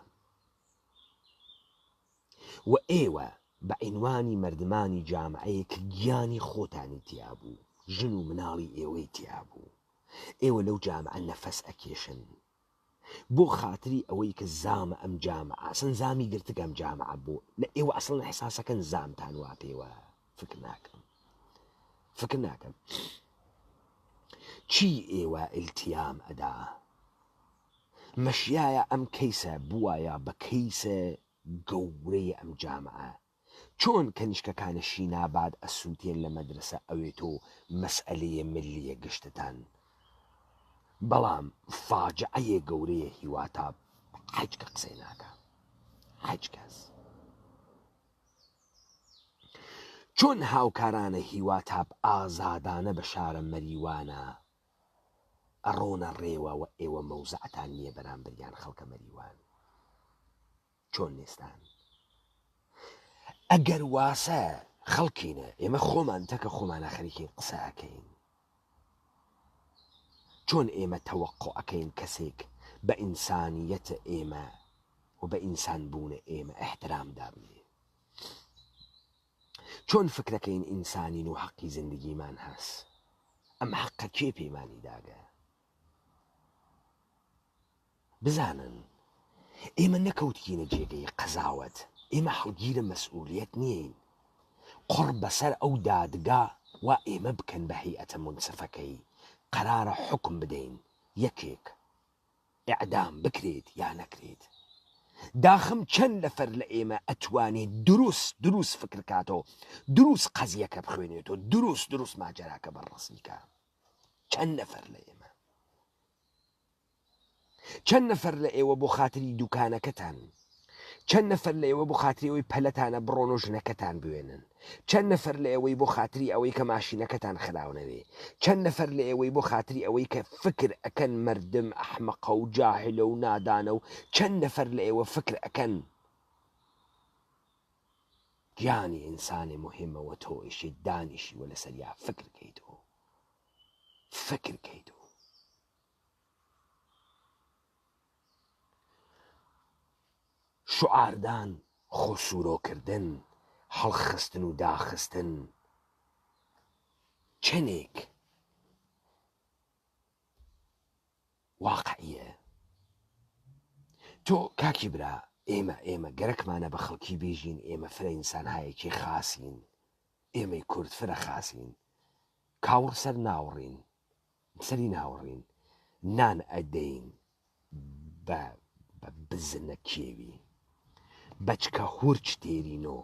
Speaker 1: و ئێوە بە عینوانی مەردمانی جامعەیەک کە گیانی خۆتانی تیا بوو، ژن و مناڵی ئێوەی تیا بوو، ئێوە لەو جامعە نەفەس ئەکێشن بۆ خاتری ئەوەی کە زامە ئەم جامعە ئەسڵەن زامی گرتگە ئەم جامعە بۆ لە ئێوە ئەسڵەن ئیحساسەکەن زامتان وا پێوە فکر ناکەم فکر ناکەم چی ئێوە ئیلتیام ئەدا مەشیایە ئەم کەیسە بوایە بە کەیسە گەورەیە ئەم جامعە چۆن کەنیشکەکانە شیناباد ئەسوتێن لە مەدرەسە ئەوێ تۆ مەسئەلەیە ملیە گشتتان بەڵام فاجعەیە گەورەیە هیواتا حەج کە قسەی ناکا حەج کەس چۆن هاوکارانە هیواتاب ئازادانە بە شارە مەریوانە ئەڕۆنە ڕێوە وە ئێوە مەوزعتان نیە بەرامبەریان خەڵکە مەریوان چۆن نێستان ئەگەر واسە خەڵکینە ئێمە خۆمان تەکە خۆمانە خەریکین قسە ئەکەین چۆن ئێمە تەوەقع ئەکەین کەسێک بە ئینسانیەتە ئێمە و بە ئینسان بوونە ئێمە ئیحترام دابنێ چۆن فکرەکەین ئینسانین و حەقی زندگیمان هەس ئەم حەقە کێ پێمانی داگە بزانن ئێمە نەکەوتینە جێگەی قەزاوەت ئێمە هەڵگیرە مەسئولیەت نیین قوڕ بەسەر ئەو دادگا وا ئێمە بکەن بە هەیئەتە مونسفەکەی قەرارە حوکم بدەین یەکێک ئیعدام بکرێت یا نەکرێت داخم چەند نەفەر لە ئێمە ئەتوانێت دروست دروست فکر کاتەوە دروست قەزیەکە بخوێنێتەوە دروست دروست ماجەراکە بەڕەسی کا چەند نەفەر لە ئێمە چەند نەفەر لە ئێوە بۆ خاتری دوکانەکەتان. چەند نەفەر لە ئێوە بۆ خاتری ئەوەی پەلەتانە بڕۆن و ژنەکەتان بوێنن؟ چەند نەفەر لە ئێوەی بۆ خاتری ئەوەی کە ماشینەکەتان خراو نەوێ؟ چەند نەفەر لە ئێوەی بۆ خاتری ئەوەی کە فکر ئەکەن مەردم ئەحمەقە و جاهلە و نادانە و چەند نەفەر لە ئێوە فکر ئەکەن گیانی ئینسانێ موهیمە وە تۆ ئیشێ دانیشی وە لەسەریا فکر کەیتۆ فکر کەیتۆ. شوعاردان، خۆ سوورۆکردن، هەڵخستن و داخستن چەنێک واقعیە؟ تۆ کاکی برا ئێمە ئێمە گەرەکمانە بە خەڵکی بێژین ئێمە فرە ئینسانهایەکی خاسین ئێمەی کورد فرە خاسین کاوڕ سەر ناوڕین سەری ناوڕین نان ئەدەین بە بە بزنە کێوی بەچکە هورچ تێرینۆ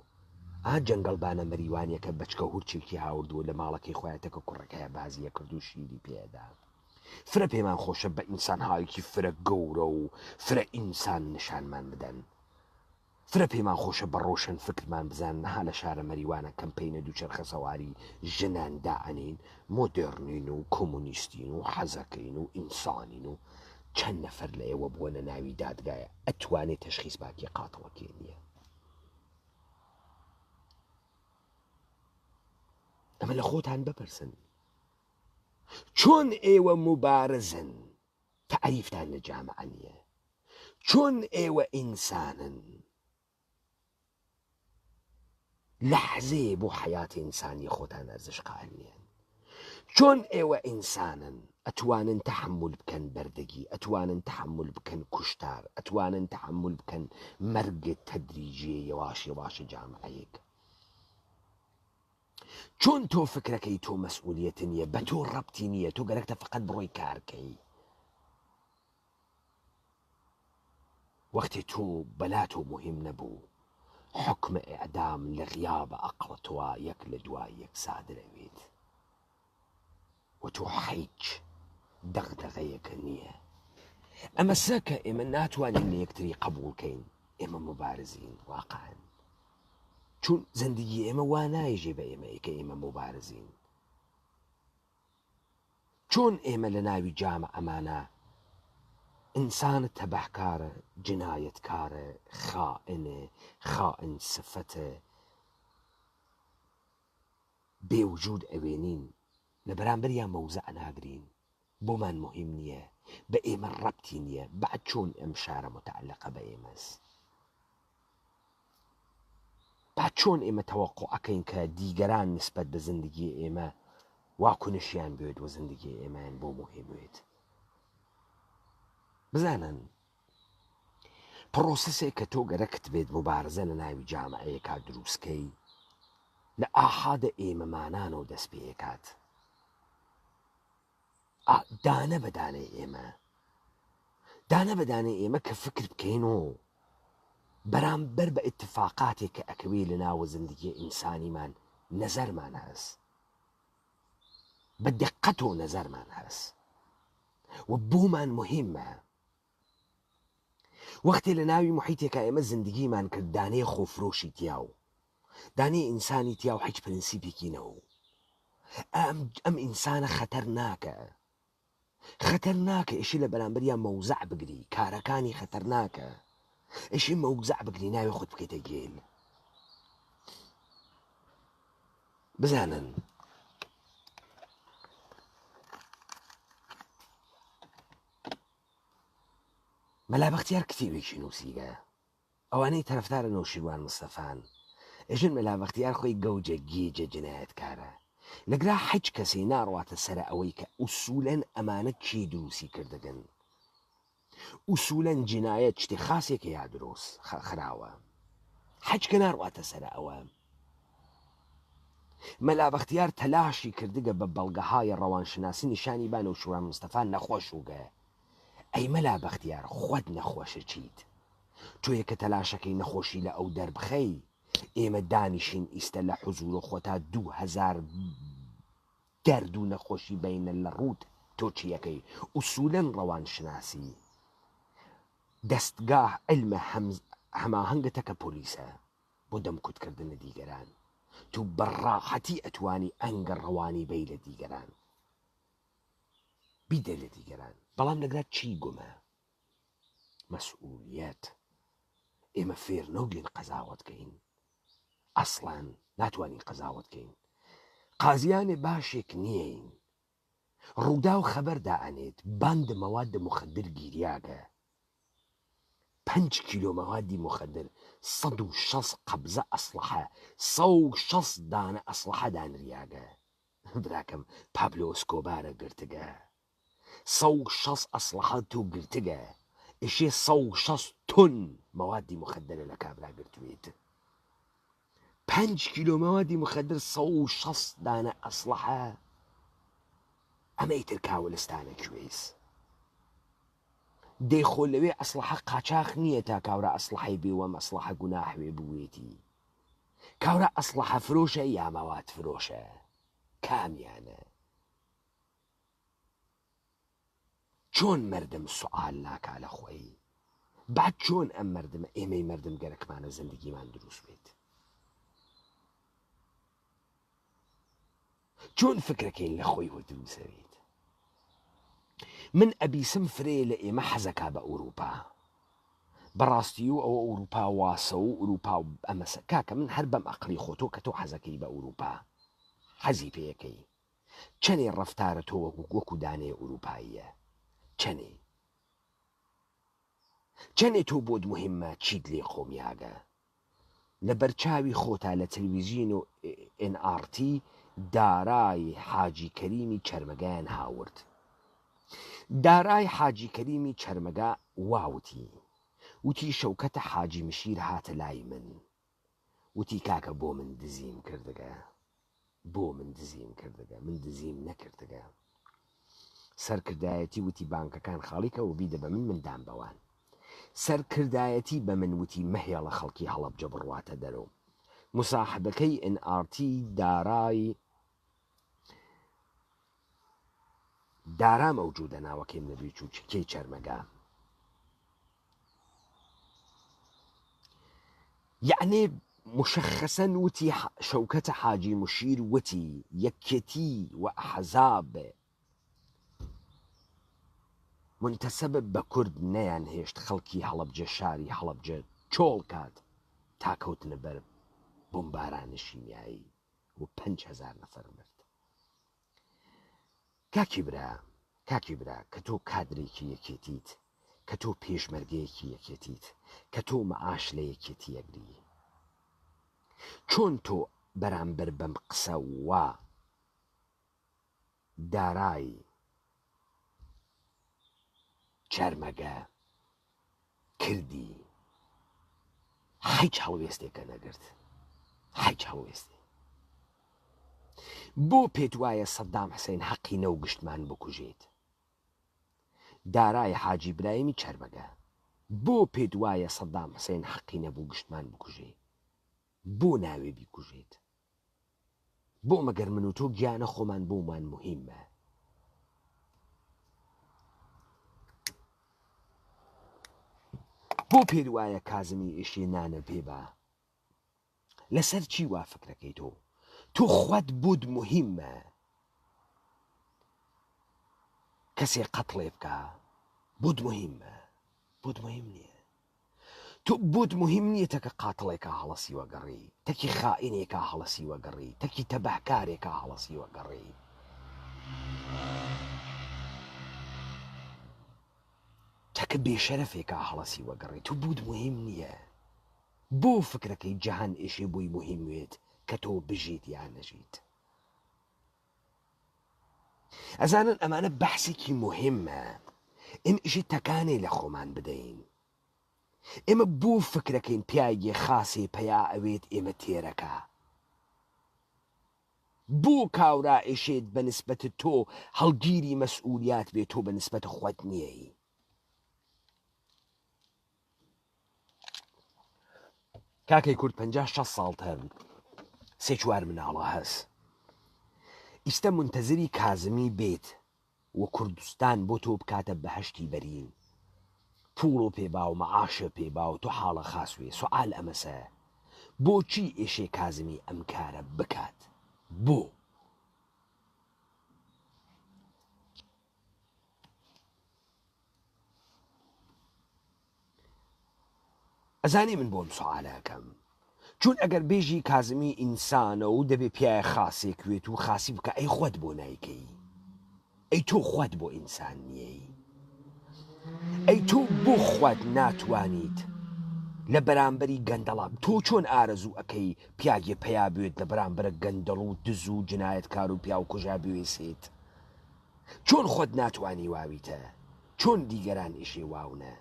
Speaker 1: ئا جەنگەڵبانە مەریوانیەکە بەچکە هورچێکی هاوردووە لە ماڵەکەی خۆیان تەکە کوڕەکەیە بازیە کرد و شیری پێدا فرە پێمان خۆشە بە ئینسانهایەکی فرە گەورە و فرە ئینسان نیشانمان بدەن. فرە پێمان خۆشە بە ڕۆشن فکرمان بزانن ها لە شارە مەریوانە کەمپەینە دووچەرخە سەواری ژنان دائەنێین مۆدێڕنین و کۆمۆنیستین و حەزەکەین و ئینسانین و چەند نەفەر لە ئێوە بووەنە ناوی دادگایە ئەتوانێ تەشخیس با کێ قاتڵە کێ نییە ئەمە لە خۆتان بپرسن چۆن ئێوە موبارزن تەعریفتان لە جامعە نییە چۆن ئێوە ئینسانن لەحزەیە بۆ حەیاتی ئینسانی خۆتان ئەرزش قائل نییە چۆن ئێوە ئینسانن ئەتوانن تەحمل بکەن بەردەگی ئەتوانن تەحمل بکەن کوشتار ئەتوانن تەحمل بکەن مەرگ تەدریجیە یەواش یەواشە جامعەیەک چۆن تۆ فکرەکەی تۆ مەسئولیەت نییە بە تۆ ڕەبتی نییە تۆ گەرەکتە فقط بڕۆی کارکەی وەختی تۆ بەلا تۆ موهیم نەبوو حوکم ئیعدام لە غیاب ئەقڵ تۆا یەک لە دوای یەک سادر ئەوێت و تۆ حیچ دەغدەغەیەکە نییە ئەمەسە کە ئێمە ناتوانین لە یەکتری قبوڵ کەین ئێمە موبارزین واقعا چون زندگی ئێمە وا نایژێ بە ئێمە کە ئێمە موبارزین چۆن ئێمە لە ناوی جامعەمانا ئینسان تەبەهکارە، جنایەتکارە، خائنە، خائن سفەتە، بێ وجود ئەوێنین، لە بەرامبەریا مەوزع ناگرین، بۆمان موهیم نیە، بە ئێمە ڕەبتی نیە، بەعد چۆن ئەم شارە موتەعەلقە بە ئێمەس؟ با چۆن ئێمە تەوەقوع ئەکەین کە دیگەران نسبەت بە زندگی ئێمە واکنشیان بوێت و زندگی ئێمەیان بۆ موهیم وێت؟ بزانن پرۆسسێک کە تۆ گەرەکت بێت موبارزە لە ناوی جامعەیەکا دروستکەی لە ئاحادە ئێمەمانانەوە دەست پێکات دانە بە دانەی ئێمە دانە بە دانەی ئێمە کە فکر بکەین و بەرامبەر بە ئیتفاقاتێک کە ئەکەوێ لە ناوە زندگی ئینسانیمان نەزەرمان هەس بە دقەت و نەزەرمان هەس و بۆمان مهمە وەختێ لە ناوی محیتێکا ئێمە زندگیمان کرد دانەیە خۆفرۆشی تیا و دانەیە ئینسانی تیا و هیچ پرنسیپێکی نەوە ئەم ئەم ئینسانە خەتەرناکە خەتەرناکە ئیشی لە بەرامبەریا مەوزع بگری کارەکانی خەتەرناکە ئیشی مەوزع بگری ناوی خۆت بکەیتە گێل بزانن مەلا بەختیار کتێبێکی نووسیگە ئەوانەی تەرەفتارە نەوشیروان مستەفان ئێژن مەلا بەختیار خۆی گەوجە گێجە جنایەتکارە لەگرا حیچ کەسێ ناڕواتە سەرە ئەوەی کە ئوسولەن ئەمانە کێ دروسی کردگن ئوسولەن جنایەت شتێ خاسێکە یا دروس خراوە حیچ کە ناڕواتە سەرە ئەوە مەلا بەختیار تەلاشی کردگە بە بەڵگەهای ڕەوانشناسی نیشانی با نەوشیروان مستەفا نەخۆش وگە ئەی مەلا بەختیار خۆت نەخۆشە چیت تۆیە کە تەلاشەکەی نەخۆشی لە ئەو دەربخەی ئێمە دانیشین ئیستە لە حزورە خۆتا 2000 دەرد و نەخۆشی بینە لە ڕووت تۆ چیەکەی ئوسولەن ڕەوانشناسی دەستگاه علمە. هەماهەنگە تەکە پۆلیسە بۆ دەمکوت کردن لە دیگەران تو بە ڕاحەتی ئەتوانی ئەنگە ڕەوانی بەی لە دیگەران بیدەی لە دیگەران بەڵام لەگرا چی گومە مەسئولیەت ئێمە فێر نەوگین قەزاوەت کەین ئەسڵەن ناتوانین قەزاوەت کەین قازیانێ باشێک نیین ڕووداو خەبەر دائەنێت باند مەواد مخدر گیریاگە پەنج کیلۆ مەوادی مخدر 160 قەبزە ئەسڵەحە 160 دانە ئەسڵەحە دانریاگە براکەم پابلۆ ئسکۆبارە گرتگە 160 ئەسڵەحە تۆ گرتگە ئشێ 160 تۆن مەوادی مخدرە لە کابرا گرتوێت پەنج کیلۆ مەوادی مخدر 160 دانە ئەسڵەحە ئەمە ئیتر کاولستانە کوێیس دەی خۆ لەوێ ئەسڵەحە قاچاخ نییە تا کاورا ئەسڵەحەی بێ وەم ئەسڵەحە گوناحوێ بوێتی کاورا ئەسڵەحە فرۆشە یا مەواد فرۆشە کامیانە چۆن مردم سوعال ناکا لە خۆی بعد چۆن ئەم مردمە ئێمەی مردم گەرەکمانە زندگیمان دروست بێت چۆن فکرەکەین لە خۆی وە دروسەویت من ئەبیسم فرەیە لە ئێمە حەزەکا بە ئەوروپا بەڕاستی و ئەوە ئەوروپا واسە و ئەوروپا و ئەمەسە کاکە من هەر بەم ئەقلی خۆ تۆ کە تۆ حەزەکەی بە ئەوروپا حەزی پێیەکەی چەنێ ڕەفتارە تۆ وەکو وەکو دانەیە ئوروپاییە چەنێ چەنێ تۆ بۆت مهمە چیت لێ قۆمیاگە لە بەرچاوی خۆتا لە تلویزین و ئێن ئاڕ تی دارای حاجی کەریمی چەرمەگایان هاورد دارای حاجی کەریمی چەرمەگا وا وتی وتی شەوکەتە حاجی مشیر هاتە لای من وتی کاکە بۆ من دزیم کردگە بۆ من دزیم کردگە من دزیم نەکردگە سەرکردایەتی وتی بانکەکان خاڵی کە و بیدە بە من من دام بەوان سەرکردایەتی بە من وتی مەهێڵە خەڵکی هەڵەبجە بڕواتە دەرۆ مساحبەکەی ئێن ئاڕ تی دارای دارا مەوجودە ناوەکەیم لەبیر چوو کێی چەرمەگا یەعنی مشخصا وتی شەوکەت حاجی مشیر وتی یەکێتی و ئەحزاب منتەسەب بە کورد نەیان هێشت خەڵکی هەڵەبجە شاری هەڵەبجە چۆڵ کات تا کەوتنە بەر بۆمبارانی شیمیایی و 5000 نەفەر مرد. کاکی برا کاکی برا کە تۆ کادرێکی یەکێتیت کە تۆ پێشمەرگەیەکی یەکێتیت کە تۆ مەعاش لە یەکێتی ئەگری چۆن تۆ بەرامبەر بەم قسە وا دارای چەرمەگە کردی حیچ هەڵوێستێکە نەگرت حیچ هەڵوێستێ بۆ پێت وایە سەدام حسین حەقی نەو گشتمان بکوژێت دارای حاجی برایمی چەرمەگە بۆ پێت وایە سەدام حسین حەقی نەبوو گشتمان بکوژێ بۆ ناوێ بیکوژێت بۆ مەگەر من و تۆ گیانە خۆمان بۆمان موهیمە؟ بۆ پێت وایە کازمی ئیشێ نانە پێ با؟ لەسەر چی وا فکرەکەی تۆ؟ تۆ خوت بۆت موهیمە کەسێ قەتڵێ بکا بۆت موهیمە بۆت موهیم نییە تۆ بۆت موهیم نیە تەکە قاتڵێکا هەڵەسیوە گەڕی تەکی خائینێکا هەڵەسیوە گەڕی تەکی تەبەهکارێکا هەڵەسیوە گەڕی. تەکە بێشەرەفێکا هەڵەسیوە گەڕی تۆ بۆت موهیم نیە بۆ فکرەکەی جەهان ئێشێ بۆی موهیم وێت کە تۆ بژیت یا نەژیت ئەزانن ئەمانە بەحسێکی موهیمە ئێمە ئیشی تەکانێ لە خۆمان بدەین ئێمە بۆ فکرەکەین پیاگێ خاسێ پەیا ئەوێت ئێمە تێرەکا بۆ کاورا ئێشێت بە نسبەت تۆ هەڵگیری مەسئولیات بێ تۆ بە نسبەت خوەت نیەی. کاکەی کورد 50 60 ساڵتە سێ چوار مناڵە هەس ئیستە منتەزری کازمی بێت و کوردستان بۆ تۆ بکاتە بەهەشتی بەرین. پووڵۆ پێ با و مەعاشە پێ با و تو حاڵە خاس وێ سوعال ئەمەسە بۆچی ئێشێ کازمی ئەم کارە بکات بۆ؟ ئەزانی من بۆم سوعالە ئەکەم چون ئەگەر بێژی کازمی ئینسانە و دەبێ پیایە خاسێک وێت و خاسی بکە ئەی خۆت بۆ نایکەی ئەی تۆ خۆت بۆ ئینسان نیەی ئەی تۆ بۆ خۆت ناتوانیت لە بەرامبەری گەندەڵا تۆ چۆن ئارەزوو ئەکەی پیاگێ پەیا بوێت لە بەرامبەرە گەندەڵ و دز و جنایەتکار و پیاو کوژا بوێسێت چۆن خۆت ناتوانی واویتە چۆن دیگەران ئیشێ واونە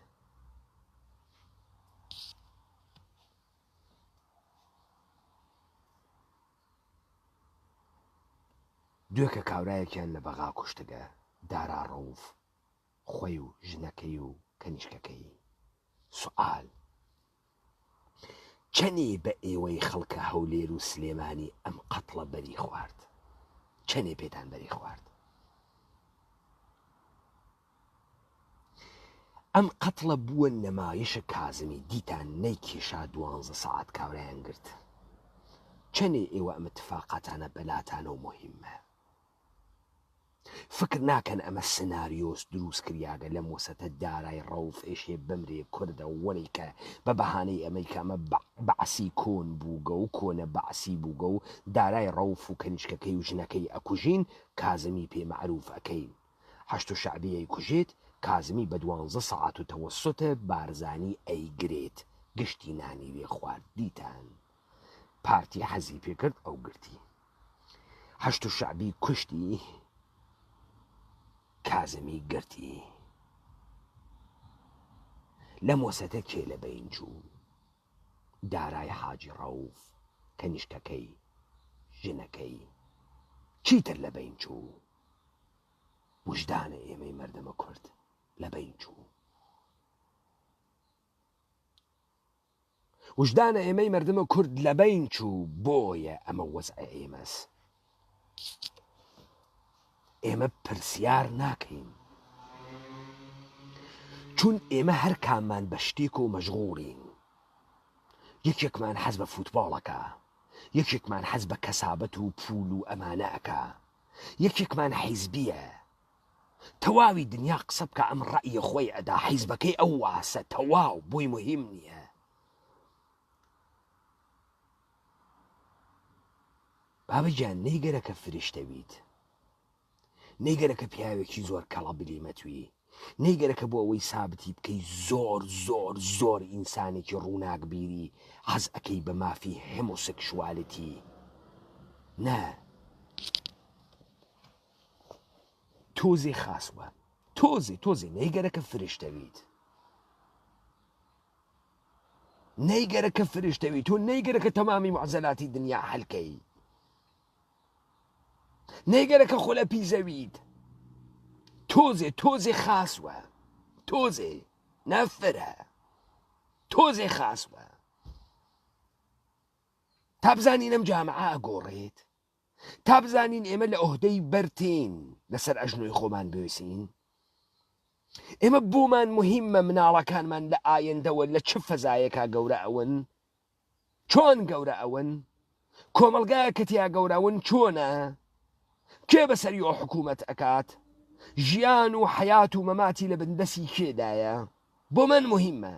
Speaker 1: دوێکە کاورایەکیان لە بەغا کوشتگە دارا ڕەوف خۆی و ژنەکەی و کەنیشکەکەی سوئال چەنێ بە ئێوەی خەڵکە هەولێر و سلێمانی ئەم قەتڵە بەری خوارد چەنێ پێتان بەری خوارد ئەم قەتڵە بووە نەمایشە کازمی دیتان نەیکێشا دوانزە سەعات کاورایان گرت چەنێ ئێوە ئەمە تفاقاتانە بەلاتانەوە مهمە فکر ناکەن ئەمە سناریۆس دروست کریاگە لەم وەسەتە دارای ڕەوف ئێشێ بمرێ کوردە وەلی کە بە بەهانەی ئەمەی کە ئەمە بەعسی کۆن بووگە و کۆنە بەعسی بووگە و دارای ڕەوف و کەنیشکەکەی و ژنەکەی ئەکوژین کازمی پێ مەعروف ئەکەین حەشد شەعبی ئەیکوژێت کازمی بە دوانزە سەعات و تەوەسوتە بارزانی ئەیگرێت گشتی نانی وێ خوارد دیتان پارتی حەزی پێکرد ئەو گرتی حەشد شەعبی کوشتی کازمی گرتی لەم وەسەتە کێ لە بەین چوو دارای حاجی ڕەوف کەنیشکەکەی ژنەکەی چیتر لە بەین چوو وژدانە ئێمەی مەردەمە کورد لە بەین چوو وژدانە ئێمەی مەردمە کورد لە بەین چوو بۆیە ئەمە وەزعە ئێمەس ئێمە پرسیار ناکەین چون ئێمە هەر کاممان بە شتێک و مەشغوڵین یەکێکمان حەز بە فوتباڵەکە یەکێکمان حەز بە کەسابەت و پول و ئەمانە ئەکا یەکێکمان حیزبیە تەواوی دنیا قسە بکا ئەم ڕەئیە خۆی ئەدا حیزبەکەی ئەو واسە تەواو بۆی مهم نییە. بابە گیان نەیگەرەکە فریشتە بیت نەیگەرەکە پیاوێکی زۆر کەڵە بلیمەتوی نەیگەرەکە بۆ ئەوەی سابتی بکەی زۆر زۆر زۆر ئینسانێکی ڕووناک بیری حەز ئەکەی بە مافی هێمۆسێکشوالیتی نا تۆزێ خاسوە تۆزێ تۆزێ نەیگەرەکە فرشتەویت نەیگەرەکە فرشتەوی تۆ نەیگەرەکە تەمامی معزەلاتی دنیا حەلکەی نەیگەرەکە خۆ لە پیزەویت تۆزێ تۆزێ خاسوە تۆزێ نەفرە تۆزێ خاسوە تا بزانین ئەم جامعە ئەگۆڕێت تا بزانین ئێمە لە ئۆهدەی بەرتین لەسەر ئەژنۆی خۆمان بوێسین ئێمە بۆمان مهمە مناڵەکانمان لە ئایندەوە لە چ فەزایەکا گەورە ئەون چۆن گەورە ئەون کۆمەڵگایە کە تیا گەورەون چۆنە کێ بەسەری ئەو حکوومەت ئەکات ژیان و حەیات و مەماتی لە بندەسی کێدایە بۆ من مهمە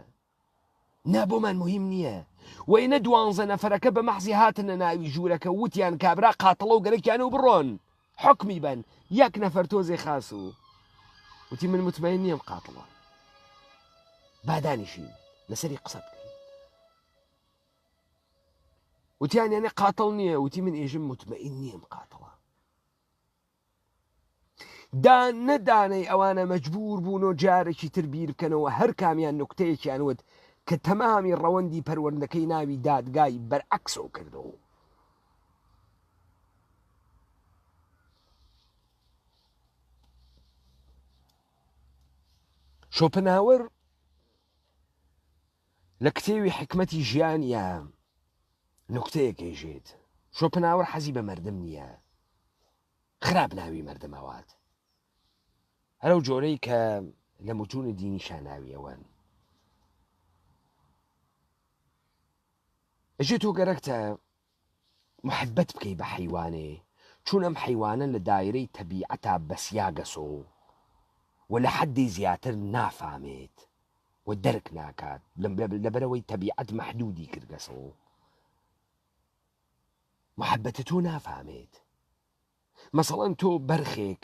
Speaker 1: نا بۆمان موهیم نییە. وەی نە دوانزە نەفەرەکە بە مەحزی هاتنە ناوی ژوورەکە وتیان کابرا قاتڵە و گەرەکیانە و بڕۆن حوکمی بەن یەک نەفەر تۆزێ خاس و وتی من متمەین نییەم قاتڵە با دانیشین لەسەری قسە بکەین وتیان یانێ قاتڵ نییە وتی من ئێژم متمەین نییەم قاتڵە دانە دانەی ئەوانە مەجبوور بوون و جارێکی تر بیر بکەنەوە هەر کامیان نوکتەیەکیان وت کە تەمامی ڕەوەندی پەروەندەکەی ناوی دادگای بەرعەکسەوە کردەوە. شۆپنهاوەر لە کتێوی حیکمەتی ژیان یا نوکتەیەک ئێژێت، شۆپنهاوەر حەزی بە مەردم نییە، خراپ ناوی مەردم ئەوات، هەر ئەو جۆرەی کە لە متوونی دینیشا ناوی ئەوەن. ئەژێ تۆ گەرەکتە محبەت بکەی بە حەیوانێ چون ئەم حەیوانە لە دایرەی تەبیعەتا بەسیاگەسۆ و لە حەدی زیاتر نافامێت و دەرک ناکات لەبەرئەوەی تەبیعەت مەحدودی کردگەسۆ محبەتە تۆ نافامێت. مەسەڵەن تۆ بەرخێک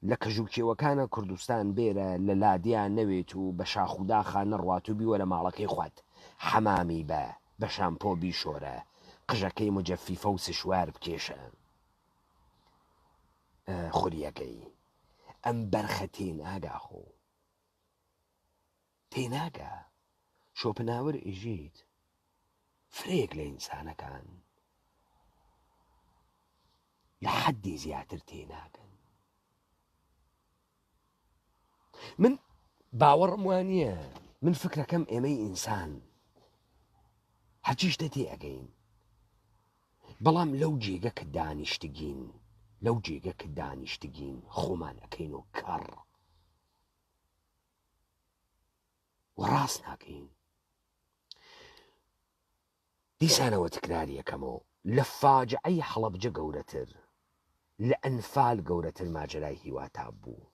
Speaker 1: لە کەژ و کێوەکانە کوردستان بێرە لە لادێا نەوێت و بە شاخ و داخا نەڕوات و بیوەرە ماڵەکەی خوت حەمامی بە، بە شامپۆ بیشۆرە، قژەکەی موجەفیفە و سشوار بکێشە خوریەکەی. ئەم بەرخە تێناگا خۆ. تێناگا. شۆپنهاور ئیژیت فرەیەک لە ئینسانەکان لە حەدی زیاتر تێناگەن. من باوەڕم وانییە، من فکرەکەم ئێمەی ئینسان هەرچی شتە تێ ئەگەین، بەڵام لەو جێگە کە دانیشتگین، لەو جێگە کە دانیشتگین خۆمان ئەکەین و کەڕ و ڕاست ناکەین. دیسانەوە تکراری ئەکەمەوە لە فاجعەی حەڵەبجە گەورەتر، لە ئەنفال گەورەتر ماجەرای هیواتاب بوو.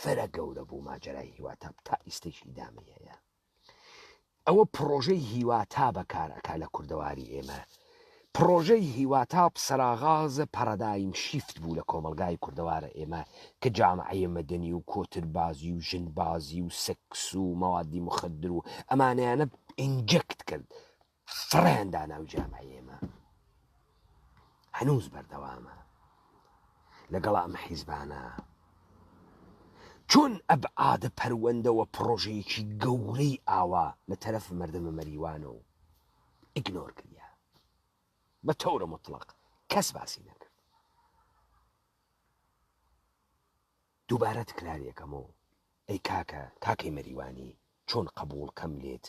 Speaker 1: فرە گەورە بوو ماجەرای هیواتاب تا ئیستەیش ئیدامەی هەیە. ئەوە پڕۆژەی هیواتابە کار ئەکا لە کوردەواری ئێمە. پڕۆژەی هیواتاب سەراغاز پەڕەدایم شیفت بوو لە کۆمەڵگای کوردەوارە ئێمە کە جامعەیە مەدەنی و کۆتربازی و ژنبازی و سێکس و مەوادی مخدر و ئەمانەیانە inject کرد فڕێیان دا ناو جامعەی ئێمە هەنووز بەردەوامە لەگەڵ ئەم حیزبانە چۆن ئەبعادە پەروەندەوە پڕۆژەیەکی گەورەی ئاوا لە تەرەف مەردمە مەریوانە و ignore کریا بە تەورە مطلق کەس باسی نەکرد دووبارە تکراریەکەمەوە ئەی کاکە کاکەی مەریوانی چۆن قەبوڵ کەم لێت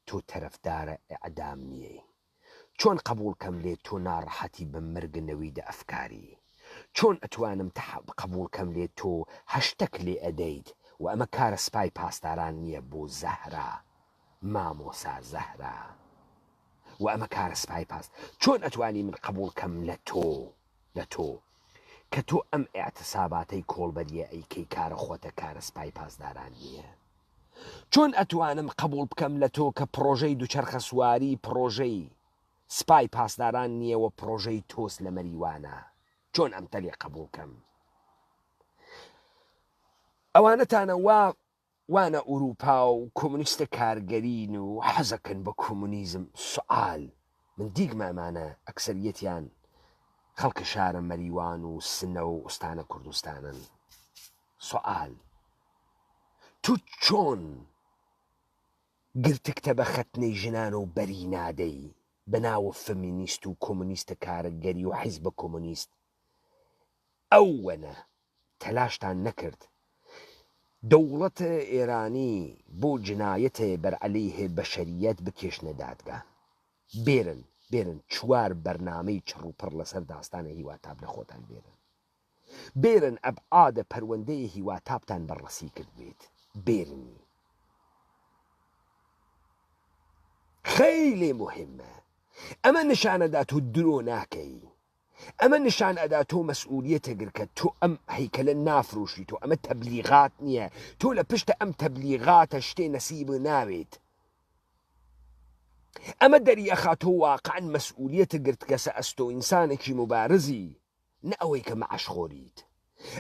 Speaker 1: تۆ تەرەفدارە ئیعدام نیەی چۆن قەبوڵ کەم لێت تۆ ناڕەحەتی بە مەرگ نەویدە ئەفکاری چۆن ئەتوانم تە قەبوڵ کەم لێت تۆ هەشتەک لێ ئەدەیت و ئەمە کارە سپای پاسداران نیە بۆ زەهرا مامۆسا زەهرا و ئەمە کارە سپای پاس چۆن ئەتوانی من قەبوڵ کەم لە تۆ لە تۆ کە تۆ ئەم ئیعتساباتەی کۆڵبەریە ئەیکەی کارە خۆتە کارە سپای پاسداران نیە چۆن ئەتوانم قەبوڵ بکەم لە تۆ کە پڕۆژەی دوچەرخە سواری پڕۆژەی سپای پاسداران نیە وە پڕۆژەی تۆس لە مەریوانە چۆن ئەمتە لێ قەبوڵ کەم ئەوانەتانە وا وانە ئوروپا و کۆمۆنیستە کارگەرین و حەزەکەن بە کۆمۆنیزم سوئال من دیگمە ئەمانە ئەکسەریەتیان خەڵکە شارە مەریوان و سنە و ئوستانە کوردستانن سوئال تو چۆن گرتگتە بە خەتنەی ژنان و بەری نادەی بە ناوە فمینیست و کۆمۆنیستە کارگەری و حیزبە کۆمۆنیست ئەوەنە تەلاشتان نەکرد دەوڵەت ئێرانی بۆ جنایەتێ بەر عەلەیه بەشەریەت بکێشنە دادگا. بێرن بێرن چوار بەرنامەی چڕ و پڕ لەسەر داستانە هیواتاب لە خۆتان بێرن. بێرن ئەبعادە پەروەندەیە هیواتابتان بەڕەسی کردبێت. بێرنی. خەیلێ موهیمە. ئەمە نشانەدا تۆ درۆ ناکەی. ئەمە نیشان ئەدا تۆ مەسئولیەتە گرکە تۆ ئەم هەیکەلە نافرۆشی تۆ ئەمە تەبلیغات نییە تۆ لە پشتە ئەم تەبلیغاتە شتێ نەسیب ناوێت ئەمە دەری ئەخا تۆ واقعا مەسئولیەتە گرتگەسە ئەستۆ ئینسانێکی موبارزی نە ئەوەی کە مەعاش خۆریت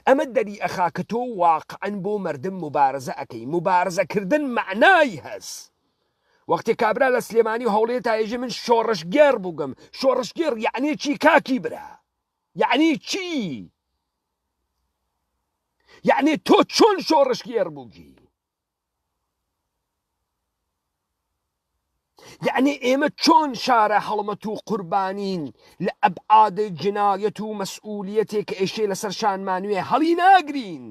Speaker 1: ئەمە دەری ئەخا کە تۆ واقعا بۆ مەردم موبارزە ئەکەی موبارزە کردن مەعنای هەس وەختێ کابرا لە سلێمانی و هەوڵێر تا ئێژێ من شۆڕشگێڕ بووگم شۆڕشگێڕ یەعنی چی کاکی برا یەعنی چی یەعنی تۆ چۆن شۆڕشگێڕ بووگی یەعنی ئێمە چۆن شارە هەڵمەت و قوربانین لە ئەبعاد جنایەت و مەسئولیەتێک کە ئێشێ لەسەر شانمانوێ هەڵی ناگرین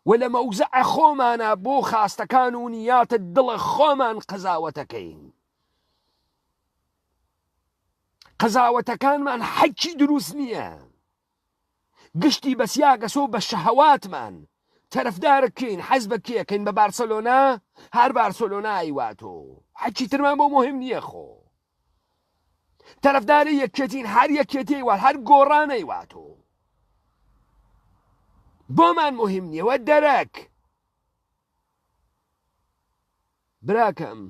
Speaker 1: و لە مەوزەع خۆمانا بۆ خاستەکان و نیاتە دڵە خۆمان قەزاوەتەکەین قەزاوەتەکانمان حەکی دروست نییە گشتی بەسیاگەسۆ بە شەهەواتمان. تەرەفدارە کێین حەز بە کێ ئەکەین بە بارسەلۆنا هەر بارسۆلۆنا ئەیواتۆ هەرچی ترمان بۆ مهم نییە خۆ تەرەفداری یەکێتین هەر یەکێتی ئەیوات هەر گۆڕان ئەیواتۆ بۆمان مهم نییە وە دەرەک براکەم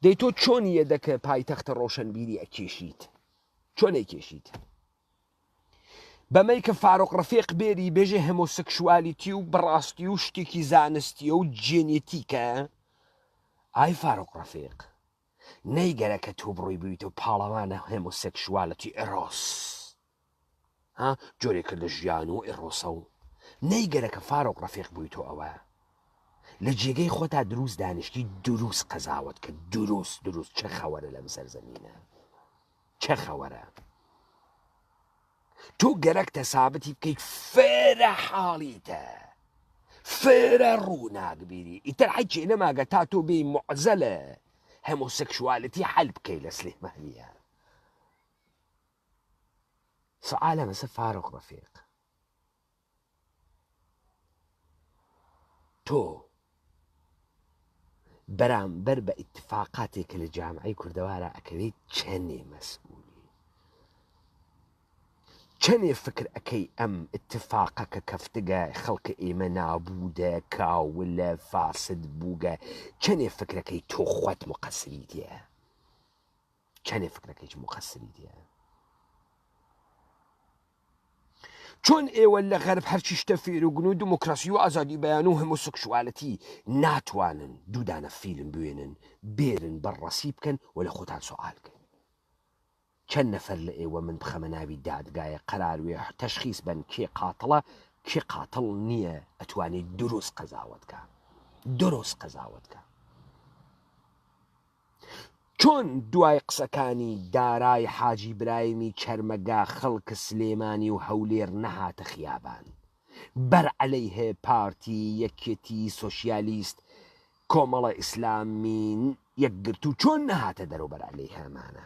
Speaker 1: دەی تۆ چۆن یەدەکە پایتەختە ڕۆشنبیری ئەکێشیت چۆن ئەیکێشیت بەمەی کە فاروق ڕەفیق بێری بێژێ هەمۆسکشوالیتی و بەڕاستی و شتێکی زانستیە و جێنێتیکە ئای فاروق ڕەفیق نەیگەرەکە تۆ بڕۆی بوویتە پاڵەوانە هێمۆسێکشوالەتی ئێرۆس ها جۆرێکە لە ژیان و ئێرۆسە و نەیگەرەکە فاروق ڕەفیق بووی تۆ ئەوە لە جێگەی خۆتا دروست دانیشتی دروست قەزاوت کە دروست دروست چه خەوەرە لەم سەرزەمینە چه خەوەرە تۆ گەرەکتە سابتی بکەیت فرە حاڵیتە فرە ڕووناک بیری ئیتر حەچێ نەماگە تا تۆ بێی معزەلە هەمۆسێکشوالێتی حەل بکەی لە سلێمانیە سعالە مەسە فاروق ڕەفیق تۆ بەرامبەر بە ئیتفاقاتێک کە لە جامعەی کوردەوارا ئەکەوێت چەنێ مەسئولی چەنێ فکر ئەکەی ئەم ئیتفاقە کە کەفتگە خەڵکە ئێمە نابوودە کاولە فاسد بووگە چەنێ فکرەکەی تۆ خۆت مقەسری تێ چەنێ فکرەکەیش مقەسری تێ چۆن ئێوە لە غەرب هەرچی شتە فێروگن و دموکراسی و ئازادی بەیان و هەمۆسکشوالەتی ناتوانن دوو دانە فیلم بوێنن بێرن بەڕەسی بکەن و لە خۆتان سوئال کەن چەند نەفەر لە ئێوە من بخەمە ناوی دادگایە قەرار وێ تەشخیس بەن کێ قاتڵە کێ قاتڵ نییە ئەتوانێ دروست قەزاوەت کە دروست قەزاوەت کە چۆن دوای قسەکانی دارای حاجی برایمی چەرمەگا خەڵک سلێمانی و هەولێر نەهاتە خیابان بەر عەلەیه پارتی یەکێتی سۆشیالیست کۆمەڵە ئیسلامی یەکگرتوو چۆن نەهاتە دەرو بەر عەلەیه ئەمانە